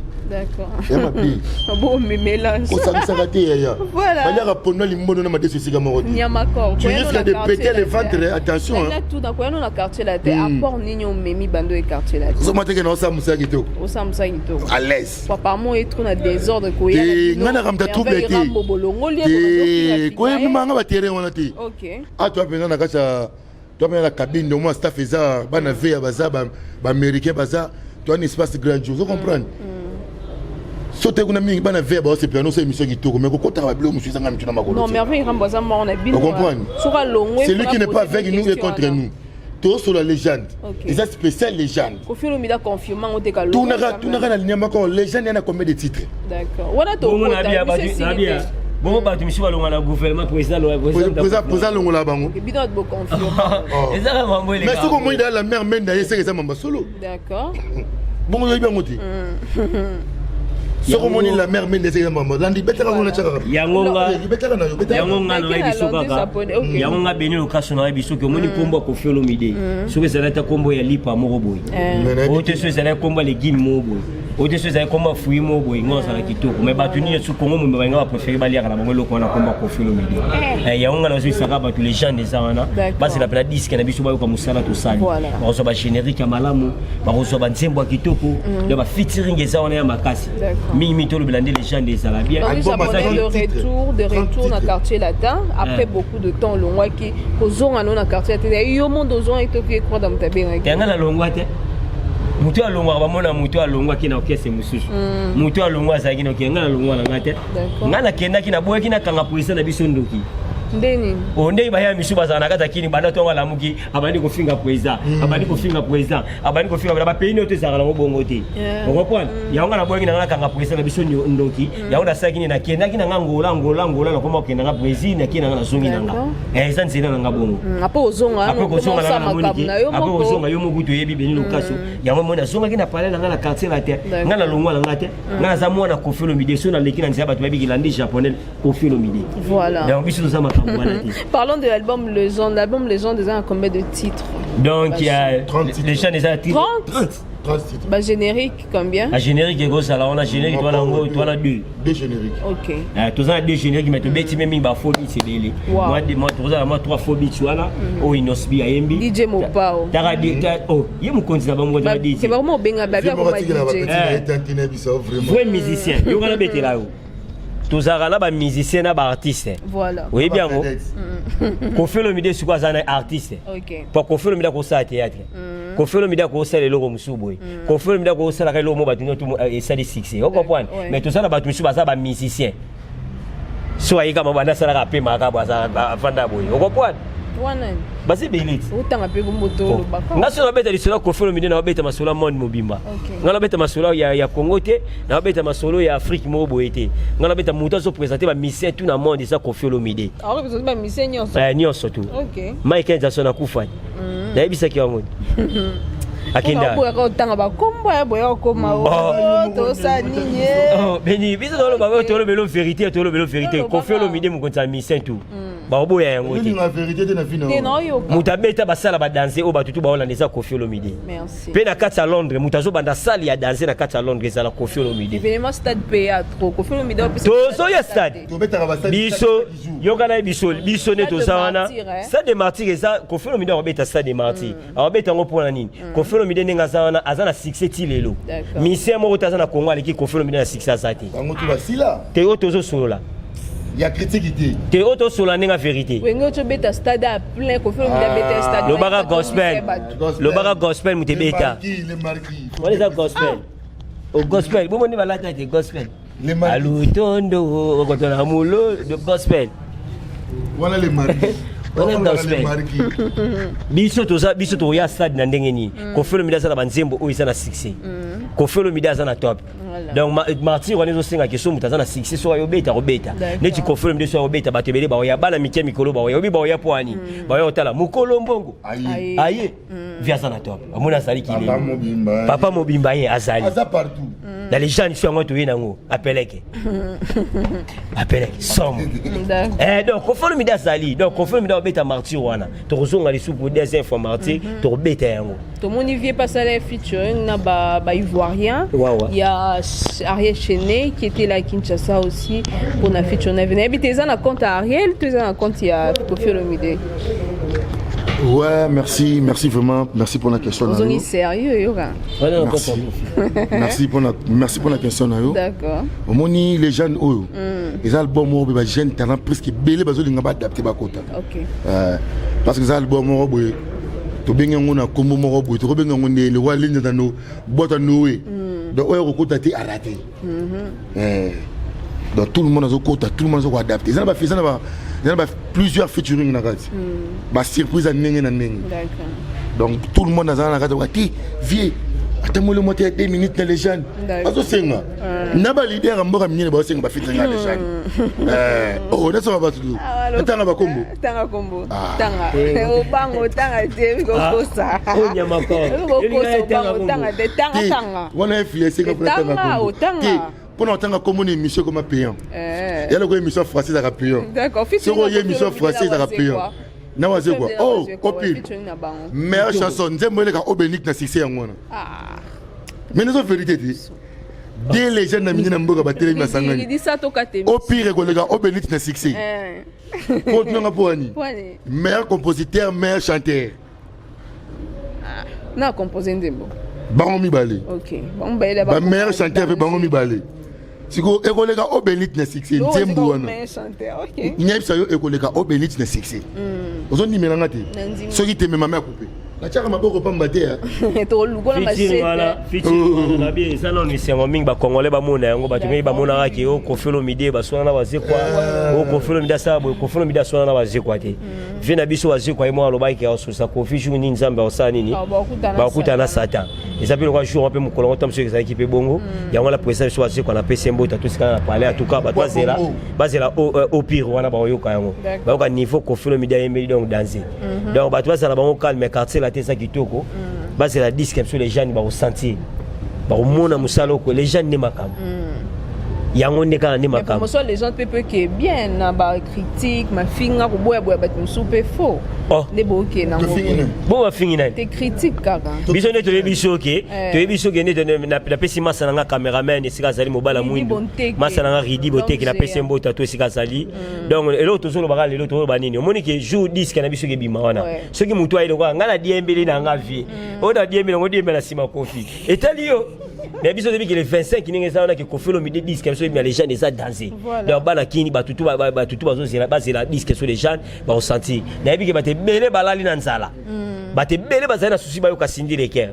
A: Ya mabe.
B: Bon, mais mélange.
A: Kosangisaka te, yaya.
B: Voilà.
A: Baliaka pondu limbondo na madeso esika moko te.
B: Nyamakor.
A: Tu risques de péter le ventre, attention, hein.
B: Tout dans koyano na Quartier Latin. Apport nini omemi bando e Quartier Latin?
A: Ozomona teke na osala mosala kitoko.
B: Osala mosala kitoko.
A: À l'aise.
B: Apparemment e trop na désordre koya.
A: Te, ngai nakamta trouble te.
B: Bolongoli.
A: Te, koyebimanga baterrain wana te. A toa mpenza na kati ya toa mpenza na cabine, omwa staff eza bana veya baza baaméricain baza toa na espace grand jour, ozo comprendre. So te kuna mingi bana veya baosepela nosa émission kitoko, mais kokotaka babiloko mosusu ezanga mitu na makolo
B: Non,
A: te.
B: Merveille Rambo aza moko na bino.
A: On comprend.
B: Soki alongwe.
A: Celui qui n'est pas avec nous est contre nous. Tozosola légende. Eza spécial légende.
B: Koffi Olomide aconfirme yango te ka.
A: Tunaka, tunaka na linia moko légende ya na combien de titres.
B: D'accord, wana
C: Bongo na bia
B: tokota
C: bato
B: biso
C: na
B: esili
C: bia
B: te.
C: Bongo bato misusu balonga na gouvernement, président longa.
A: Président longola bango.
B: Bino bato boconfirme.
C: Ezaka mambo
A: Mais soki omoni dala la mare mende aye, seke eza mamba solo. Bongo oyebi yango te. Soki omoni la mère Mende ezali mama landi betaka ngo na tiaka
C: yango nga
A: betaka na yo betaka
C: yango nga na yebi so kaka yango nga Beni Lokaso na yebi soki omoni kombo ya Koffi Olomide soki ezali ata kombo ya lipa moko boye oyo te soki ezali kombo ya legume moko boye oyo te soki ezali kombo ya fruit moko boye nga ozala kitoko mais bato nini so Congo mobimba balinga bapréféré baliaka na bango eloko wana kombo ya Koffi Olomide. Yango nga nazoyisaka bato légende eza wana bazela mpena disque na biso, bayoka mosala tosali. Bakozwa bagénérique ya malamu, bakozwa banzembo ya kitoko, donc bafeaturing eza wana ya makasi mingimingi. Tolobela nde légende ezala bien.
B: Donc, japonais de retour na Quartier Latin après beaucoup de temps olongwaki, kozonga no na Quartier Latin, yo monde ozongaki toki ekwada moto abengaki?
C: Yanga nalongwa te. Moto alongwaka, bamona moto alongwaki na orchestre mosusu, moto alongwa azalaki na orchestre. Ngai nalongwa na ngai te. Ngai nakendaki, naboyaki nakanga président na biso ndoki.
B: Ndeni?
C: O ndenge baya misu bazala na kati ya kini, banda ntongo alamuki, abandi kofinga président, abandi kofinga président, abandi kofinga na bapays nyonso, ezalaka nango bongo te. Okomprendre? Yango nga naboyaki na nga nakanga président na biso ndoki. Yango nasalaki nini? Nakendaki na nga Ngola, Ngola, Ngola, nakoma kokenda nga Brésil, nakei na nga, nazongi na nga. Eza nzela na nga bongo.
B: Apo ozonga?
C: Apres kozonga na nga, namoniki
B: na yo
C: apres
B: moko.
C: Kozonga yo moko toyebi Beni Lokaso. Yango moni nazongaki na palais na nga na Quartier Latin. Nga nalongwa na nga te. Nga naza mwana Koffi Olomide. So naleki na nzela, bato bayebiki landi japonais Koffi Olomide. Donc biso toza makambo wana te.
B: Parlons de l'album Légende. L'album Légende eza na combien de titres?
C: Donc il y a
A: 30 titres.
C: Légende eza
B: 30?
A: 30 titres.
B: Ba générique combien?
C: A générique ekozala wana, générique towana yango, towana deux.
A: Deux génériques.
C: Toza na deux générique, mais tobeti me mingi bafaux beats ebele. Tokozala mwa trois faux beats wana oyo Inosbi ayembi.
B: DJ Mopao.
C: Taka oh, ye mokonzi na bango ba DJ.
B: C'est vraiment obenga babi akoma DJ.
C: Vrai musicien, yo kana betela yo. Tozalaka na bamusicien na baartiste. Oyebi yango, Koffi Olomide sikoyo aza na artiste. Po Koffi Olomide akosala théâtre, Koffi Olomide akosala eloko mosusu boye, Koffi Olomide akosalaka eloko mo bato nyonso esali succès, ocomprendre? Mais toza na bato mosusu baza bamusicien, so ayeka ma banda asalaka apemaka bo afanda boye, ocomprendre?
B: Wana
C: Baza ebele ti.
B: Otanga mpe kombo to olobaka.
C: Nga so nabeta lisolo ya Koffi Olomide, nabeta masolo ya monde mobimba. Nga nabeta masolo ya Congo te, nabeta masolo ya Afrique moko boye te. Nga nabeta moto azoprésente bamusicien tout na monde, eza Koffi Olomide.
B: Aorepresente bamusicien nyonso?
C: Nyonso tu. Michael Jackson akufa, nayebisaki yango, akenda.
B: Boyaka otanga bakombo ya boya okoma tosala nini?
C: Oh, beni biso toloba, tolobelo vérité, tolobelo vérité. Koffi Olomide mokonzi ya musicien tout, baoboya yango te.
A: Vérité te na vie na
B: Te naoyoka.
C: Moto abeta basala badanse oyo bato tu baolanda eza Koffi Olomide.
B: Merci.
C: Mpe na kati ya Londres, moto azobanda sale ya danse na kati ya Londres ezala Koffi Olomide.
B: Événement stade pa trop Koffi Olomide opesa.
C: Tozoya stade.
A: Tobetaka basali.
C: Biso yokana ye, biso biso nde
B: Stade
C: toza
B: de
C: wana.
B: Martyr, eh?
C: Stade de Martyr eza Koffi Olomide akobeta Stade de Martyr. Akobeta yango mpona nini? Koffi Olomide ndenge aza wana, aza na succès ti lelo. Musicien moko te aza na Congo aleki Koffi Olomide na succès, aza te.
A: Bango tu basila.
C: Te oyo tozosolola.
A: Ya critique te.
C: Te oyo tosolola ndenge ya vérité.
B: Wenge oyo tobeta stade ya plein, Koffi Olomide abeta stade.
C: Lobaka gospel, lobaka gospel, moto ebeta.
A: Le marquis.
C: Wana eza gospel, o gospel bomoni balata te gospel.
A: Le marquis.
C: Alutondo okotona mulo de gospel.
A: Wana le marquis.
C: Wana gospel.
A: Le marquis.
C: Biso toza, biso tokoya stade na ndenge nini? Koffi Olomide aza na banzembo oyo eza na succès. Koffi Olomide aza na top. Donc martyr wana ezosengaka so moto aza na succès, so ayobeta, akobeta neti Koffi Olomide. So ayobeta, bato ebele baoya, bana mike mikolo baoya, obi baoya po ani baoya kotala mokolo mbongo.
A: Aye.
C: Aye vi aza na top, amoni azali
A: Papa
C: kilelo.
A: mobimba.
C: Papa mobimba ye azali.
A: Aza partout.
C: Na légende so yango toye nango, apeleke apeleke somo. Donc Koffi Olomide azali, donc Koffi Olomide akobeta martyr wana, tokozonga lisusu pour deuxième fois martyr, tokobeta yango.
B: Tomoni vie pasala featuring na ba, ba ivoirien.
C: Ouais.
B: Il y a Ariel Chenet qui était là à Kinshasa aussi pour na featuring na nayebi te eza na compte ya Ariel to eza na compte ya Koffi Olomide?
A: Ouais, merci, merci vraiment, merci pour la question na
B: Ozongi
A: yo.
B: sérieux, yoka.
C: Wana na
A: Merci.
C: compte.
A: Merci pour la question na yo. Omoni les jeunes oyo eza album moko boye, bajeune talent presque ebele bazolinga baadapte bakota. Parce que eza album moko boye, tobengi yango na nkombo moko boye, tokobenga yango nde le roi linzata no bwata noe. Donc oyo kokota te arate. Donc tout le monde azokota, tout le monde azokoadapte. Eza na ba plusieurs featuring na kati, basurprise ya ndenge na ndenge. Donc tout le monde azala na kati, oka te vie. Ata molemo te ya 2 minutes na légende. Bazosenga na balider ya mboka minene, bazosenga bafeaturing ya légende. Oh, nasoma bato natanga bakombo.
B: Tanga kombo, tanga obango, tanga te, kokosa. Otanga te, tanga, tanga.
A: Wana influence nga mpona tanga kombo te, mpona otanga kombo na émission ekoma payant. Ya loko émission français ezalaka payant. Soki oye émission français ezalaka payant na Wazekwa. Oh, opile meilleure chanson, nzembo eleka obenik na succès yango wana. Mais nazo vérité te, deux légendes na mingi na mboka batelemi, basangani, au pire ekoleka obenit na succès. Po tunanga mpo wani meilleur compositeur, meilleur chanteur.
B: Na composé nzembo.
A: Bango mibale. Bameilleur chanteur mpe bango mibale. Sikoyo ekoleka obenit na succès nzembo wana, nyebisa yo, ekoleka obenit na succès. Ozondimelanga te, soki te memame akupe natiaka maboko pamba te.
C: Nabi eza nano esengo mingi, bacongolais bamona yango. Bato mingi bamonaka ke o Koffi Olomide baswana na Wazekwa, o Koffi Olomide asala boye. Koffi Olomide aswana na Wazekwa te. Vie na biso Wazekwa ye moko alobaki akososa Koffi jour nini Nzambe akosala nini, bakutana na Satan. Eza mpe lokwa jour mpe mokolo yango ta mosusu ezalaki mpe bongo. Yango wana président biso Wazekwa napesi ye mbote, atosikana na palais. En tout cas bato bazela, bazela au pire wana, bakoyoka yango, bayoka niveau Koffi Olomide ayembeli. Donc danger, donc bato bazala bango calme. Quartier la te eza kitoko, bazela disque biso les jeunes, bakosentir, bakomona mosala oko les jeunes nde makambo yango nde kaka nde makambo.
B: Promotion les gens mpe mpe ke bien na bacritique, mafinga, koboyaboya bato mosusu mpe faux nde bookende yango.
C: Bo bafingi nani?
B: Te, critique kaka.
C: Biso nde toyebi soki toyebi soki nde napesi masa na nga cameraman esika azali, mobala mwindu, masa na nga Ridi Boteki, napesi mbota to esika azali. Donc eloko tozolobaka lelo, tozoloba nini? Omoni ke jour disque na biso ekebima wana, soki motu aye lokola ngai nadiembeli na nga vie oyo nadiembeli yango, diembela nsima Koffi etali yo. Mais biso toyebi ke le 25 ndenge eza wana ke Koffi Olomide disque biso ebima légende eza danger. Donc bana kini, batutu batutu bazozela, bazela disque so légende, bakosentir. Nayebi ke bato ebele balali na nzala, bato ebele bazali na susi bayoka Cindy Le Cœur,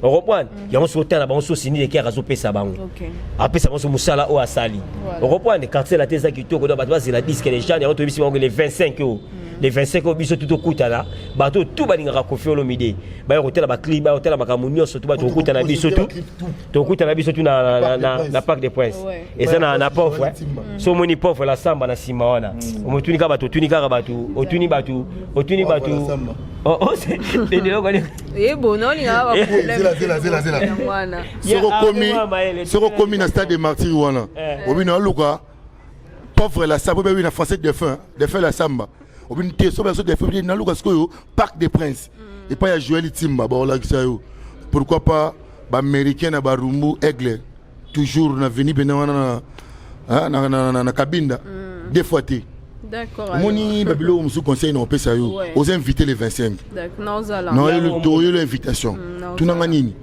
C: okomprendre yango. Soki otala bango so Cindy Le Cœur azopesa bango, apesa bango so mosala oyo asali, okomprendre. Quartier la te eza kitoko. Donc bato bazela disque légende yango. Toyebisi bango le 25 oyo, le 25 oyo biso tu tokutana. Bato tu balingaka Koffi Olomide baya kotala baclip, baya kotala makambo nyonso tu. Bato tokutana biso tu, tokutana biso tu na Parc de Prince. Eza na pauvre. So omoni pauvre la samba na nsima wana, omotuni kaka bato, otuni kaka bato, otuni bato, otuni bato.
B: Ebona olingaka.
A: Soki okomi na stade de Martyr wana, obino aluka pauvre la samba, obebi na français défunt, défunt la samba, obini te so baso défunt, naluka sikoyo Parc des Princes epai ya Joel Timba, baolakisa yo. Pourquoi pas baaméricain na Barumbu, Aigle toujours na veni pene wana na Kabinda, deux fois te. Omoni babiloko mosusu, conseil na opesa yo, oza invité le 25, toyelo invitation. Tunanga nini?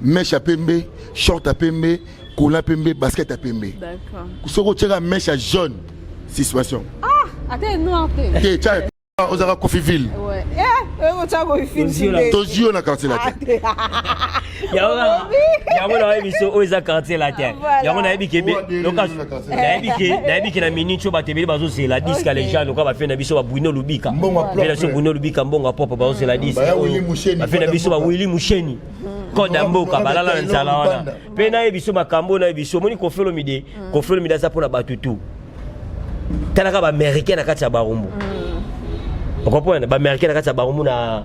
A: Mèche ya pembe, short ya pembe, kola pembe, basket ya pembe. Soki otiaka mèche ya jaune, suspension. Te, tia ozalaka Coffeeville, tozwi yo na Quartier Latin.
C: Yango nayebi biso oyo eza Quartier Latin. Yango nayebi ke nayebi ke na minute oyo bato ebele bazozela disque ya légende lokola bafe na biso babwino lubika fe na biso Bwino Lubika, mbongo ya propre, bazozela disque. Bafe na biso bawili Musheni, code ya mboka, balala na nzala wana. Mpe nayebi biso makambo, nayebi biso omoni Koffi Olomide. Koffi Olomide aza mpona bato tu. Talaka baaméricain na kati ya Barumbu, ocomprendre? Baaméricain na kati ya Barumbu na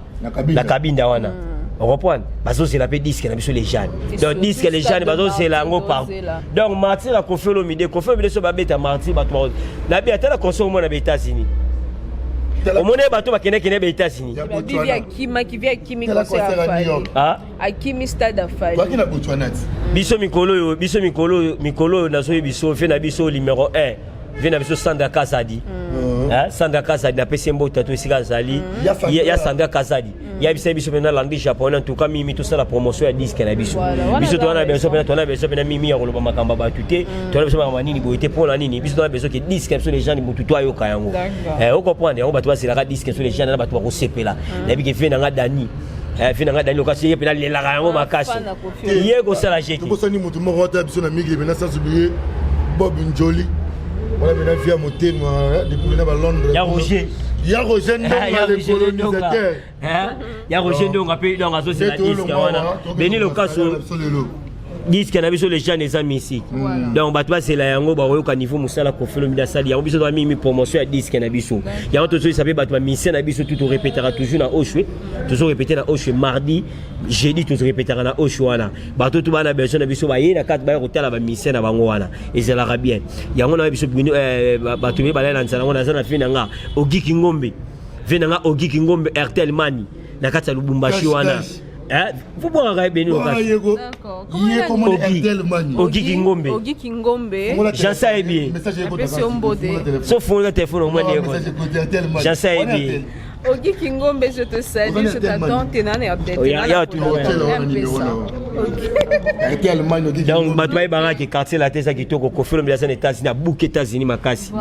C: Kabinda wana, ocomprendre? Bazozela mpe disque na biso légende. Donc disque légende bazozela yango partout. Donc martyr ya Koffi Olomide, Koffi Olomide so babeta martyr, bato nabi ata na concert omona ba États-Unis, omoni bato bakendekende ba États-Unis.
B: Akimi stade afali.
C: Biso mikolo oyo, biso mikolo oyo, mikolo oyo nazoyebi biso vie na biso numéro 1, vie na biso Sandra Kazadi. Sandra Kazadi, napesi ye mbote to esika azali. Ya Sandra Kazadi yebisa biso mpena langue japonais. En tout cas mimi tosala promotion ya disque na biso. Biso towana besoin mpena, towana besoin mpena mimi ya koloba makambo ya bato te. Towana biso makambo nini boye te. Mpona nini? Biso towana besoin ke disque na biso les gens motu to ayoka yango, ocomprendre yango. Bato bazelaka disque na biso les gens na bato bakosepela. Nayebi ke vie na nga Dani, vie na nga Dani Lokasi, ye mpena alelaka yango makasi, ye kosala jeki.
A: Tokosani motu moko ata biso na mikili mpena sans oublier Bob Njoli. Wana mena via motema depuis na ba Londres.
C: Ya Roger.
A: Ya Roger Ndonga le colonisateur.
C: Hein? Ya Roger Ndonga pe donc azozela disque wana. Beni Lokaso disque na biso les jeunes eza musique donc bato bazela yango bakoyoka niveau mosala Koffi Olomide asali yango. Biso toza mingi promotion ya disque na biso. Yango tozoyisa mpe bato bamisien na biso tu torepetaka toujours na Oshwe, tozorepete na Oshwe mardi, jeudi, tozorepetaka na Oshwe wana. Bato tu bana besoin na biso baye na kati, baya kotala bamisien na bango wana, ezalaka bien. Yango na biso bato mibale na nzala yango. Naza na vie na nga Ogiki Ngombe, vie na nga Ogiki Ngombe Airtel Mani na kati ya Lubumbashi wana. Fobwakaka Beni. Ogiki Ngombe.
B: Ogiki Ngombe.
C: Jansa yebi. So fongola telefone omoni yeko Jansa yebi.
B: Ogiki Ngombe, je te salue, je t'attends. T'es
C: Ya donc bato bayebanga ke Quartier Latin eza kitoko. Koffi Olomide aza na États-Unis, abuki États-Unis makasi.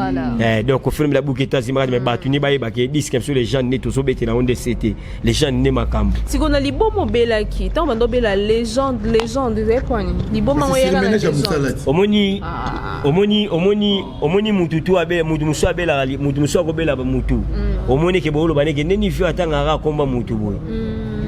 C: Donc Koffi Olomide abuki États-Unis makasi, mais bato ni bayebaka disque biso les gens nde tozobetela yango nde sete les gens nde makambo.
B: Sikoyo na liboma obelaki, ntango bando obela Légende, Légende ezali kwani liboma ngo eyaka na Légende?
C: Omoni mutu tu abe mutu mosusu abelaka, mutu mosusu akobela mutu. Omoni ke booloba ndenge ndeni fio atangaka akomba mutu boye,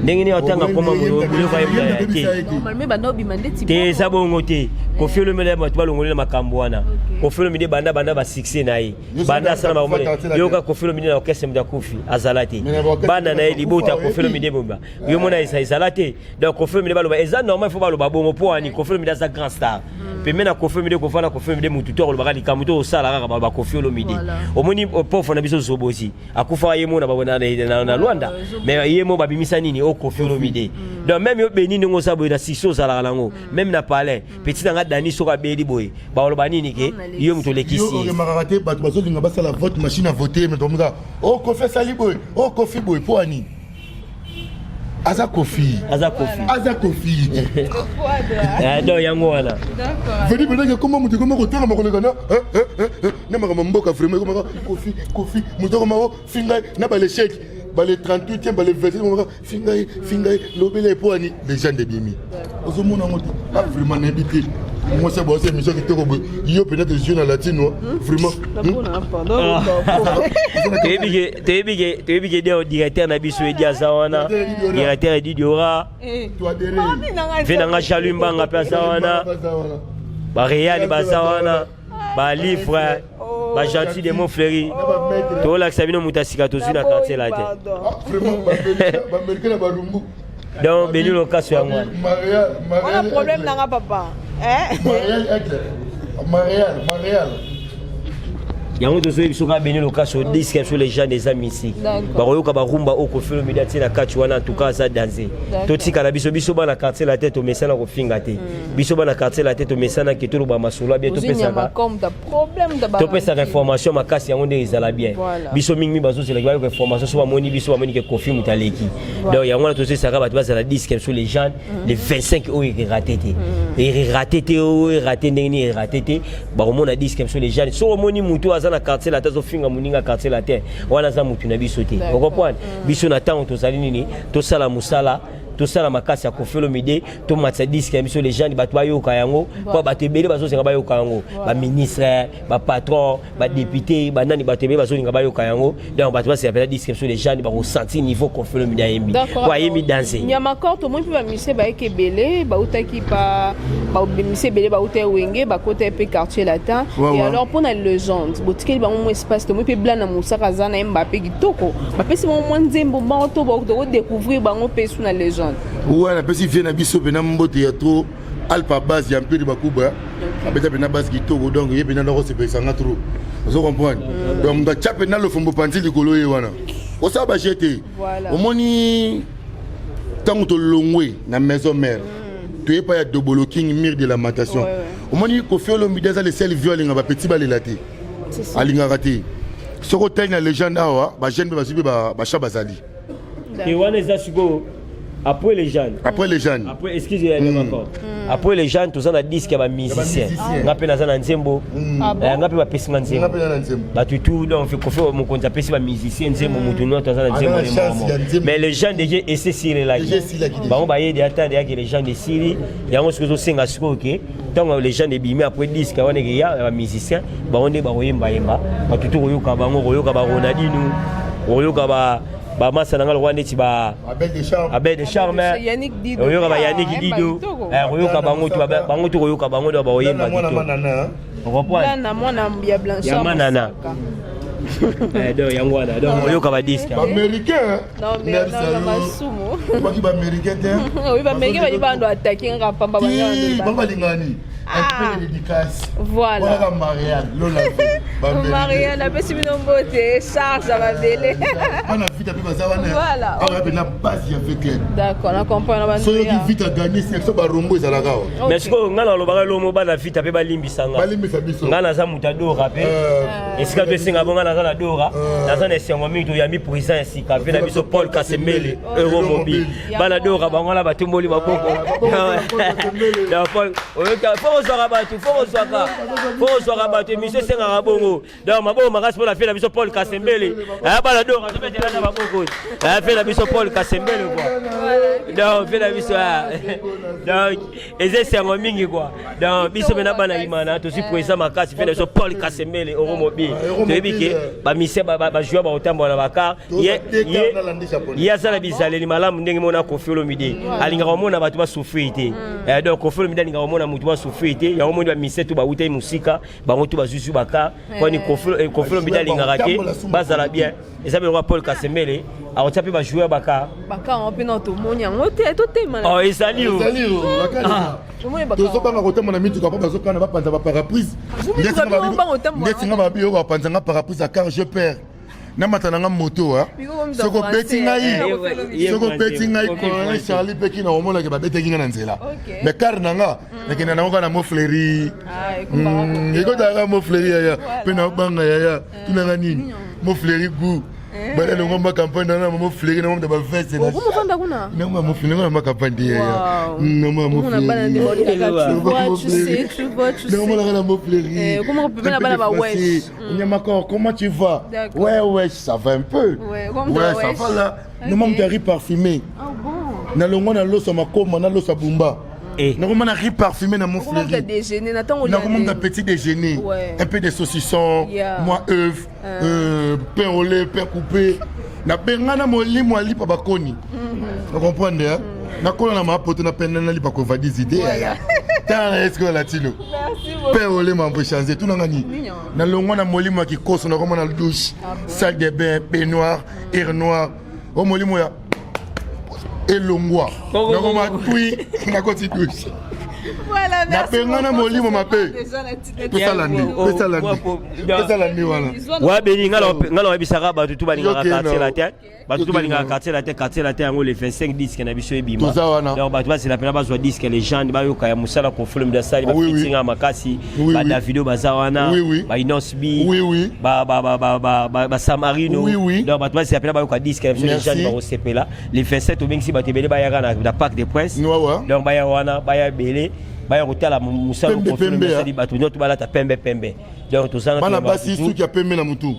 C: ndenge nini atanga komba mutu biloko ayebaka te.
B: Normalement banda obima ndeti
C: te, eza bongo te. Koffi Olomide, bato balongoli na makambo wana. Koffi Olomide banda basuccès na ye, banda asala makambo. Yoka, Koffi Olomide na orchestre moto akufi azala te. Bana na ye, libota Koffi Olomide bomba yo mona ezala te. Donc Koffi Olomide baloba eza normal, faut baloba bongo. Mpo wani Koffi Olomide aza grand star. Pembe na Koffi Olomide, kofanda Koffi Olomide, mutu to akolobaka likambo to osala kaka baloba Koffi Olomide. Omoni pauvre na biso Zobozi akufaka ye mo na Lwanda, mais ye mo babimisa nini o Koffi Olomide. Donc même yo Beni, ndenge oza boye na succès ozalaka nango, même na palais petit nanga Dani, soki abeli boye baloba nini? Ke yo moto olekisi ye.
A: Oremarkaka te, bato bazolinga basala vote, machine à voter, mais tomoka o Koffi asali boye, o Koffi boye. Mpo ani aza Koffi.
C: Aza Koffi.
A: Aza Koffi.
C: Donc yango wana.
A: Veni pendeke ekoma moto ekoma kotangama koleka na makambo mboka. Vraiment ekomaka Koffi, Koffi moto akoma o fingai na balechec, bale 38e, bale 27, komaka fingai, fingai, lobela. Epo ani légende ebimi, ozomona yango te. Ah, vraiment nayebi te. Mwasi aboasi émission kitoko boye, yo mpenza tozwi na latino vraiment.
C: Toyebi ke de directeur na biso Edi aza wana, directeur Edi Diora ve nanga Jalui Mbanga mpe aza wana, bareal baza wana, balivre, bagentil de Montfleury. Tolakisa bino moto ya sika tozwi na Quartier Latin.
A: Baaméricain na barumbu.
C: Donc Beni Lokaso, yango wana.
B: Wana problème nanga papa.
A: Marial, Marial.
C: Yango tozoyebi biso kaka Beni Lokaso, disque biso Légende eza mystique. Bakoyoka barumba oyo Koffi Olomide atie na kati wana. En tout cas aza danger. Totikala biso, biso bana Quartier Latin tomesana kofinga te. Biso bana Quartier Latin tomesana ke toloba masolo bien, topesaka information makasi. Yango nde ezala bien. Biso mingi bazozelaki bayoka information. So bamoni biso, bamoni ke Koffi moto aleki. Donc yango wana tozosaka bato bazala disque biso Légende le 25 oyo erate te, erate te, oyo erate ndenge nini? Erate te. Bakomona disque biso Légende. Soki omoni motu aza na Quartier Latin azofinga moninga Quartier Latin wana, aza motu na biso te. Okomprendre biso na ntango tozali nini, tosala mosala, tosala makasi ya Koffi Olomide, tomatisa disque ya biso Légende, bato bayoka yango, mpo bato ebele bazosenga bayoka yango, baministre, bapatron, badéputé, banani, bato ebele bazolinga bayoka yango. Donc bato basela mpena disque biso Légende, bakosentir niveau Koffi Olomide ayembi, po ayembi danse.
B: Nyamakor, tomoni mpe bamusicien bayeki ebele, bautaki pa bamusicien ebele bauta Wenge, bakota mpe Quartier Latin. Et alors mpona Légende, botikeli bango mwa espace? Tomoni mpe Blana Mosaka aza na ye, Mbape kitoko, bapesi bango mwa nzembo moko to tokodécouvrir bango mpe su na Légende?
A: Wana napesi vie na biso mpena mbote ya trop, Alpha Base ya Mpiri Bakuba, abeta mpena base kitoko. Donc ye mpena ndako osepelisa trop, ozo comprendre. Donc moto atya mpena lofombo panzi likolo ye wana, osala baje te. Omoni ntango tolongwe na Maison Mère, toye pa ya Dobolo King, mire de lamentation. Omoni Koffi Olomide aza le seul vieux alinga bapeti balela te, alingaka te. Soki otali na Légende awa, bajeune mpe bazwi mpe bacha bazali.
C: E wana eza sikoyo. Après les jeunes.
A: Après les jeunes.
C: Après, excusez ya mm. Après les jeunes, toza na disque ya ba musiciens. Nga pe naza na nzembo.
B: Ah bon?
C: Eh, nga pe bapesi nga nzembo.
A: Nga pe na nzembo.
C: Bato tout donc Koffi mokonzi apesi ba musiciens nzembo moto nyonso aza na nzembo
A: Aza na
C: ne
A: chance
C: moko.
A: ya nzembo.
C: Mais les jeunes déjà esesilelaki.
A: Déjà esilaki déjà.
C: Bango baye de attendre yake les jeunes esili. Yango soki ozosenga sikoyo ke ntango les jeunes ebimi après disque wana ekeya ya ba musiciens bango nde bakoyembayemba bato to koyoka bango koyoka ba Ronaldinho koyoka ba bamasa na nga lokola neti ba
A: Abel de Charme.
C: Abel de Charme
B: Yannick Dido.
C: oyoka ba
B: Ah,
C: Yannick
B: ayemba
C: Dido
B: kitoko.
C: Eh, koyoka bango tu bango tu koyoka bango nde bakoyemba
A: Nana mwana
C: kitoko
A: manana.
C: Comprendre?
B: Nana mwana ya Blanchard.
C: Ya manana.
B: Mosaka.
C: Eh, donc yango wana donc oyoka ba disque
A: Ba américain.
B: Non, mais non, na masumu.
A: Baki ba américain te.
B: Oui, ba américain bali bando attaquer nga pamba ba
A: Ti,
B: ba.
A: bango balingani. Un
B: Ah.
A: peu de dédicace.
B: Voilà.
A: Voilà Marianne, Lola.
B: Marianne apesi bino mbote charge ya mabele.
A: Bana vita pe baza wana.
B: Voilà.
A: Awa pe na base ya V-Club.
B: D'accord, na comprendre na
A: Soki
B: bando.
A: vita gagné section ba rombo ezalaka awa.
C: mais sikoyo ngai nalobaka lomo bana vita mpe balimbisa nga
A: Balimbisa biso.
C: ngai naza moto ya dora mpe esika to esenga bo ngai naza na dora naza na esengo mingi toyambi président ya sika mpe na biso Paul Kasembele Euromobile bana dora bango wana batomboli maboko Donc, Paul, oyoka fo kozwaka bato fo kozwaka fo kozwaka bato émission esengaka bongo donc maboko makasi mpona fe na biso Paul Kasembele aya bana dora tobetela na maboko aya fe na biso Paul Kasembele quoi donc fe na biso ah. donc eza esengo mingi quoi donc biso mpena bana imana tozwi président makasi fe na biso Paul Kasembele Euromobile toyebi ke bamise bajoueur bakotambola na bacar ye ye aza na bizaleli malamu ndenge mona Koffi Olomide alingaka komona bato basouffrir te. Eh, donc Koffi Olomide alingaka komona moto basouffrir te. Yango moni bamise to bautai mosika bango to bazwi bacar poni Koffi Olomide alingaka te bazala bien. Eza biloko ya Paul Kasembele akotia mpe bajoueur bacar.
B: Bacar yango mpe na tomoni yango te totema.
C: Oh, ezali o.
A: Ezali o.
B: Tomoni bacar.
A: Tozobanga kotambola na mituka mpo bazokana bapanza baparaprise.
B: Mituka bino bango otambola.
A: Ndeti nga babi oyo bapanza nga paraprise ya car je perds. Namata na nga moto ha. Soki obeti ngai, soki obeti ngai colonel Charlie mpe kina omonake babetaki nga na nzela. Mais car na nga nakenda nango kaka na Mofleri. Ekotaka Mofleri yaya mpe naobanga yaya tunanga nini Mofleri goût. Bana longo ma campagne na Mofleri na mo ba veste na.
B: Okomofanda kuna?
A: Na mo Mofleri na ma campagne te yaya. Na mo
B: Omona bana nde balingaka, tu vois, tu sais, tu vois, tu sais.
A: Na mo na Mofleri.
B: Eh, comment on peut mettre la balle à wesh?
A: Nyamakor, comment tu vas?
B: D'accord.
A: Ouais, ouais, ça va un peu.
B: Ouais, comme
A: ouais,
B: toi,
A: ça
B: wesh.
A: va là.
B: Ok.
A: Nous m'avons riz parfumé.
B: Ah bon?
A: Na longo na loso makoma, na loso bumba.
C: Eh.
A: Na koma na riz parfumé na mon
B: Comment
A: fleuri.
B: déjeuner? Na tango
A: Na koma na petit déjeuner.
B: Ouais.
A: Un peu de saucisson,
B: Yeah.
A: moi œuf, pain au lait, pain coupé. Na benga na molimo alipa bakoni. Vous comprenez hein? Na kola na mapoto na penda na lipa kovadizi te yaya. Tala est-ce que latino.
B: Merci beaucoup.
A: Pain au lait mambo changer tout nangani.
B: Mignon.
A: Na longwa na molimo ya kikoso na koma na douche, salle de bain, baignoire, air noir. O molimo ya elongwa.
C: Koko,
A: Na koma
C: koko.
A: tui na koti douche.
B: Voilà, merci.
A: Nabenga na
B: beaucoup.
A: molimo mabe.
B: Déjà, la petite-
A: Pesala ndi, pesala ndi. Pesala ndi wana.
C: wa beni nga na oyebisaka bato tu balingaka
A: Yoke
C: quartier
A: na-
C: latin bato tu
A: Yoke
C: balingaka
A: na-
C: quartier latin quartier latin yango le 25 disque na biso ebima
A: Toza wana.
C: donc bato bazela mpena bazwa disque légende bayoka ya mosala Koffi Olomide asali
A: Oui, oui.
C: bafitinga makasi
A: Oui,
C: ba
A: oui.
C: Davido baza wana
A: Oui, oui.
C: ba Inos B
A: Oui, oui.
C: ba Samarino
A: Oui, oui.
C: donc bato bazela mpena bayoka disque na biso
A: Merci.
C: légende bakosepela le 27 obengisi bato ebele bayaka na Parc des Princes
A: Ouais, ouais.
C: donc baya wana baya ebele baya kotala mosala
A: Pembe,
C: Koffi Olomide
A: pembe,
C: asali bato nyonso balata pembe pembe donc tozanga
A: Bana basi suki ya pembe na mutu.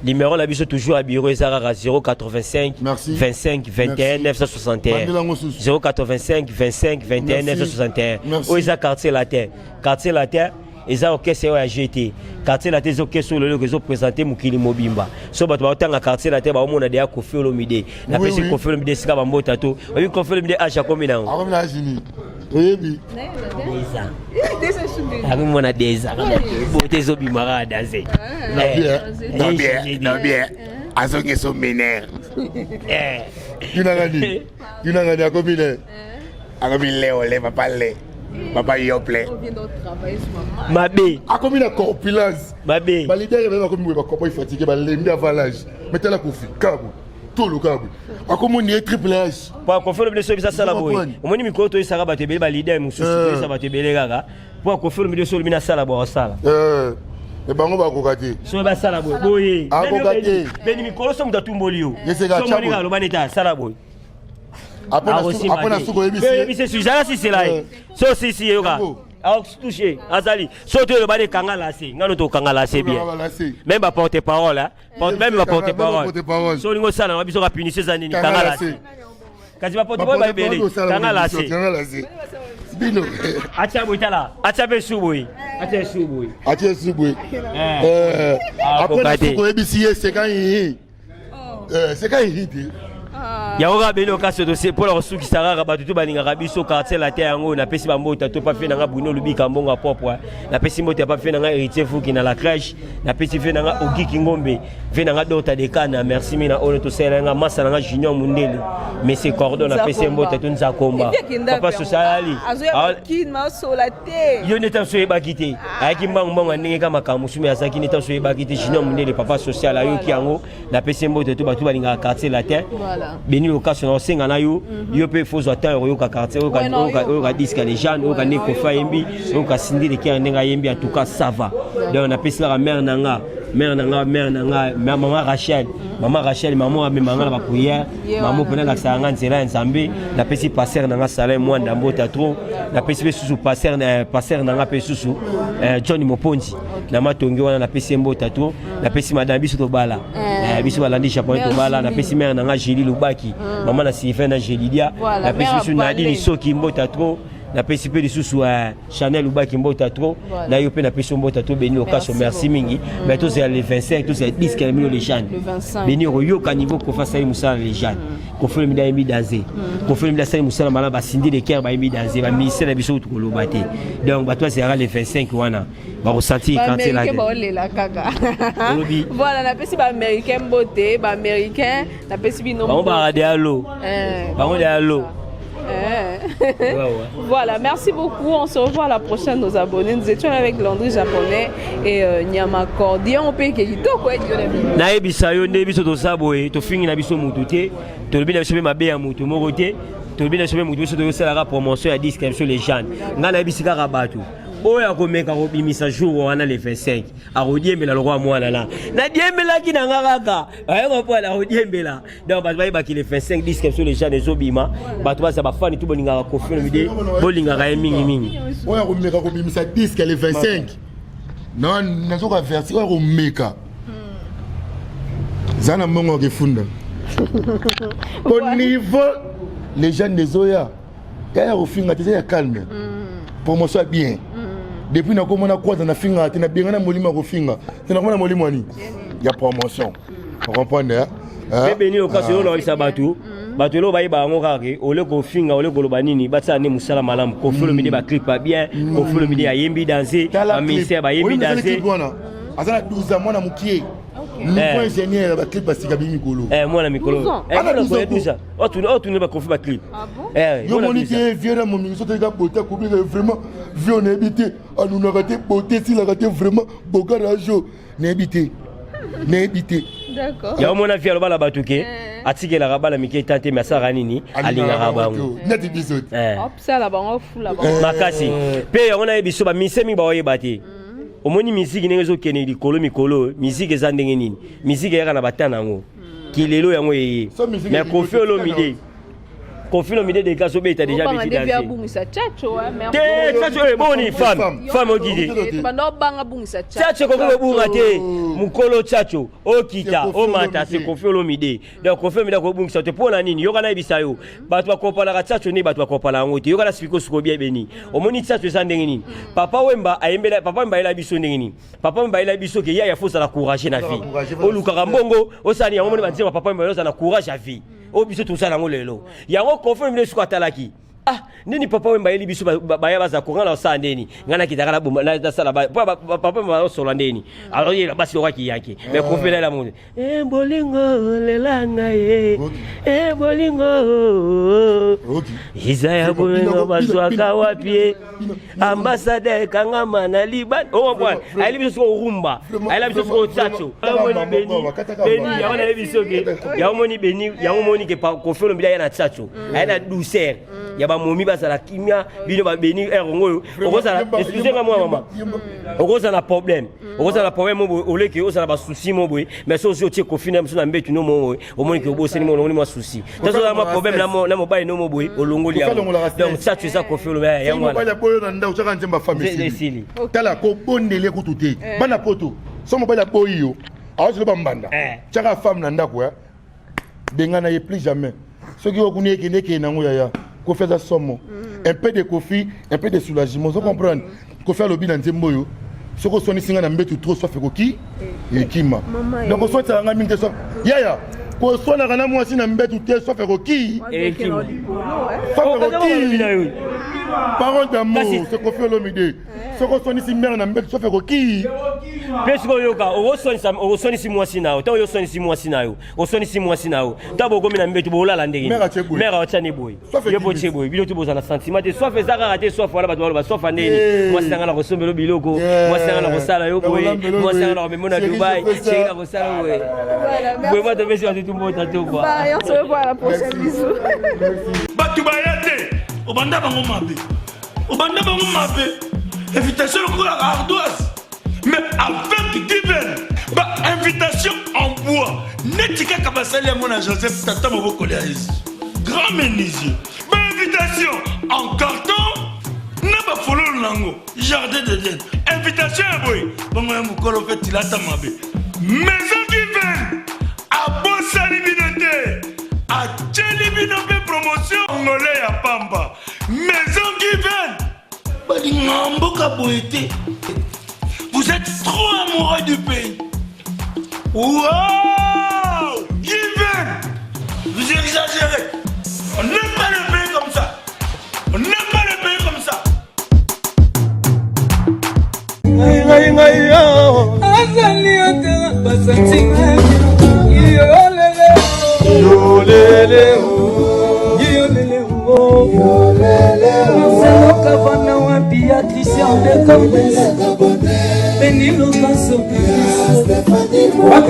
C: Numéro na biso toujours à bureau eza kaka 085
A: Merci.
C: 25 21
A: Merci.
C: 961
A: Bandela yango susu.
C: 085 25 21
A: Merci.
C: 961
A: Merci.
C: oyo eza quartier latin quartier latin eza orchestre oyo ya GT quartier latin eza orchestre oyo lelo ezoprésente mokili mobimba so bato baotanga quartier latin baomona deya Koffi Olomide napesi
A: Oui, oui.
C: Koffi Olomide esika bambota to oyebi Koffi Olomide age akomi nango
A: Akomi na age Oyebi.
C: Deza akomona deza bote ezobimaka danse
A: Na bien,
D: na bien. Azongi so mineur.
A: Tunanga nini? Tunanga nini akomi ne?
D: Akomi le ole papa le. Papa yople.
B: On vient de travailler sur ma main.
C: Mabe.
A: Akomi na corpulence.
C: Mabe.
A: Ba leader ebele bakomi boye bakopo fatigué balembi avant l'âge. Mais tala Koffi, kabu. Tolo kabu. Akomi ni triple H.
C: Po Koffi Olomide so bisa sala boye omoni mikolo toyesaka bato ebele baleader mosusu toyesa bato ebele kaka po Koffi Olomide so olobi nasala boye osala.
A: E bango bakoka te.
C: So basala boye boye.
A: Akoka te.
C: Beni mikolo so moto atumboli yo.
A: Yeseka
C: So omoni
A: tcha
C: kaka aloba neti asala boye.
A: Après na suka oyebisi.
C: Oyebisi su zala sisela ye. So sisi yoka. Touche azali. So to eloba ne kanga lase. Ngano to kanga lase bien. Même ba porte parole hein. Même ba porte parole. So lingo sala na biso ka punisse za nini kanga lase. Kasi ba porte parole ba ebele. Kanga lase.
A: Kanga lase. Bino.
C: Atia boye tala. Atia pe su boye. Atia su boye.
A: Atia su boye. Eh. Après na suka oyebisi ye seka yiyi. Seka yiyi te.
C: Yango kaka bino kasi tose mpo na kosukisa kaka bato to balingaka biso quartier latin. Yango napesi bambota to pa fe na nga Bruno Lubika mbongo ya propre. Napesi mbote ya pa fe na nga Héritier Fuki na la crèche. Napesi fe na nga Ogiki Ngombe, fe na nga Dorta Dekana, merci mina oyo tosalela nga masa na nga Junior Mundele, Monsieur Cordon. Napesi mbote to Nzakomba, papa Sosalali. Yo nde ntanso oyebaki te, ayaki mbangu mbangu ya ndenge ka makambo mosusu, me azalaki nde ntanso oyebaki te. Junior Mundele, papa social, ayoki yango. Napesi mbote to bato balingaka quartier latin. Beni Lokaso, na osenga na yo, yo mpe fo zwa temps ya koyoka quartier, oyoka disque ya légende, oyoka ndenge Kofi ayembi, oyoka Cindy Le Cœur ndenge ayembi. En tout cas ça va. Donc napesi kaka mère na nga, mère na nga, mère na nga, mama Rachel, mama Rachel, mama amema nga na baprière, mama mpena alakisaka nga nzela ya Nzambe. Napesi pasteur na nga Salin Mwanda mbota trop. Napesi mpe susu pasteur na nga mpe susu John Moponzi na matongi wana, napesi ye mbota trop. Napesi madame biso tobala, biso balandi japonais tobala. Napesi mère na nga Julie Lubaki, mama na Sylvain na Jelidia. Napesi biso Nadine Soki mbota trop. Napesi mpe lisusu Chanel Lubaki mbota trop. Na yo mpe napesi yo mbota trop, Beni Lokaso, merci mingi. Mais tozela le 25, tozela disque na bino légende. Beni okoyoka niveau Kofi asali mosala na légende. Kofi Olomide ayembi danse, Kofi Olomide asali mosala malamu. Basindi Le Cœur bayembi danse, baministère na biso kutu koloba te. Donc bato bazelaka le 25 wana, bakosentir quartier la.
B: Baolela kaka. Voilà, napesi baaméricain mbote, baaméricain napesi bino.
C: Bango baka de alo, bango de alo.
B: Voilà, merci beaucoup. On se revoit à la prochaine, nos abonnés. Nous étions avec Landry Japonais et Nyama Cordion. On peut kitoko.
C: Nayebisa yo nde biso toza boye, tofingi na biso mutu te, tolobi na biso mpe mabe ya mutu moko te, tolobi na biso mpe mutu. Biso tozosalaka promotion ya disque ya biso légende. Ngai nayebisi kaka bato oyo akomeka kobimisa jour wana le 25, akodiembela lokwa mwana na nadiembelaki na nga kaka ayekopola akodiembela. Donc bato bayebaki le 25 disque biso légende ezobima. Bato baza bafani tu bolingaka Kofi Olomide, bolingaka ye mingimingi.
A: Oyo akomeka kobimisa disque le 25, nazoka versi oyo akomeka za na mbongo akefunda au niveau légende ezoya ya kofinga te, eza ya calme, promotion ya bien. Depuis nakomona kwaza nafingaka te, nabenga na molimo ya kofinga te, nakomona molimo ani ya promotion, comprendre?
C: Mpe Beni Lokasi oyo nayebisa bato, bato eloko bayeba yango kaka ke ole kofinga, ole koloba nini, basala nde mosala malamu. Kofi Olomide baclip ya bien, Kofi Olomide ayembi danse, baministère bayembi danse.
A: Aza na 12 ans, mwana mokie, nouveau ingénieur ya baclip basika bi mikolo.
C: Mwana mikolo 12 ans, otuni bakofi baclip.
A: Yo moni te vie na momingi so toyika bote akobika vraiment vie, onayebi te, alunaka te, bote esilaka te, vraiment bogara ajo nayebi te, nayebi te.
C: Yango mona vie aloba na bato ke atikelaka bana mike tan te, me asalaka nini? Alingaka bango.
A: Neti biso te.
C: Makasi mpe yango nayebi so bamise mingi baoyeba te. Omoni miziki ndenge ezokende likolo mikolo, miziki eza ndenge nini? Miziki eyaka na bata yango kilelo yango eye. Mais Kofi Olomide, Kofi Olomide deka azobeta déjà beti danse te. Tchatcho oyo boni femme, femme okite. Tchatcho ekoki kobunga te. Mokolo Tchatcho okita omata, c'est Kofi Olomide. Donc Kofi Olomide akobungisa te. Mpo na nini? Yoka nayebisa yo, bato bakompanaka Tchatcho nde bato bakompana yango te. Yoka na sipiko siko bien, Beni. Omoni Tchatcho eza ndenge nini? Papa Wemba ayembela, Papa Wemba ayela biso ndenge nini? Papa Wemba ayela biso ke yaya fo ozala courage na vie, olukaka mbongo, osala yango. Moni banzemba Papa Wemba, ozala na courage ya vie oyo biso tosala yango lelo. Yango Kofi Olomide siko atalaki: ah, nini Papa Wemba ayeli biso, baya baza konga na osala ndeni, ngai nakitaka nasala Papa Wemba bazosola ndeni, azoyela basi lokaki yake. Mais Kofi elela moto e bolingo lelanga ye e bolingo eza ya bolingo bazwaka wapi ye ambassadeur kangama na Liban ocomprendre. Ayeli biso soko rumba, ayela biso soko tchatcho. Omoni Beni, Beni yango nayebi biso ke yango moni Beni, yango moni ke Kofi Olomide aya na tchatcho, aya na douceur. Ya bamomi bazala kimia, bino babeni ere yango oyo okozala, excuse nga mwa mama, okozala na problème, okozala na problème mo boye, oleki ozala basusi mo boye, mais so ozi otie Kofi na mosu na mbetu no mo boye, omoni ke obosani mo, olongoli mwa susi, tazozala mwa problème na mobali no mo boye, olongoli yango. Donc ça, tu eza Kofi olobi yango
A: wana. Mobali aboyo na ndako, tiaka nzemba femme.
C: Esili.
A: Tala, kobondele kutu te. Bana poto, so mobali aboyi yo, awazelo bambanda, tiaka femme na ndako, bengana ye plus jamais. Soki okuni ekende, ekende nango. Yaya, Kofi aza somo. Un peu de Kofi, un peu de soulagement, ozo comprendre? Kofi alobi na nzembo oyo: soki oswanisi ngai na mbetu trop, soif ekoki ekima. Donc oswanisaka ngai mingi te, soif. Yaya, koswanaka na mwasi na mbetu te, soif ekoki, soif ekoki. Parole d'amour, c'est Kofi Olomide. Soki oswanisi mare na mbetu, soif ekoki.
C: Mpe sikoyo oyoka, okoswanisi mwasi na yo, ntango yo oswanisi mwasi na yo, oswanisi mwasi na yo, ntango bokomi na mbetu, bolala ndenge mare aotyani boye, yo mpo tie boye, bino to bozala na sentiment te. Soif eza kaka te, soif wana bato baloba soif ndeni: mwasi nanga na kosombela biloko, mwasi nanga na kosala yo boye, mwasi nanga na komema na Dubai, chéri na kosala boye boye. Mwa topesi bato tumbota to
B: quoi. On se revoit à la prochaine, bisous.
D: Bato baya te, obanda bango mabe, obanda bango mabe, invitation lokola ardoise, mais avec divin ba invitation en bois, neti kaka basali yango na Joseph, tata mobokoli ya Yesu, grand menuisier. Ba invitation en carton na bafololo nango, jardin d'Eden, invitation ya boye bongo ya mokolo mpe tilata mabe. Maison Given abosani bino te, atieli bino mpe promotion ngole ya pamba. Maison Given balingaka mboka boye te. Vous êtes trop amoureux du pays. Wow! Given! Vous exagérez. On n'aime pas le pays comme ça. On n'aime pas le pays comme ça.
E: Ngai ngai azali ata basentiment yolele yolele yolele. Marcelo Kavana, wapi ya Christian de Cordes, Beni Lokaso, wapi?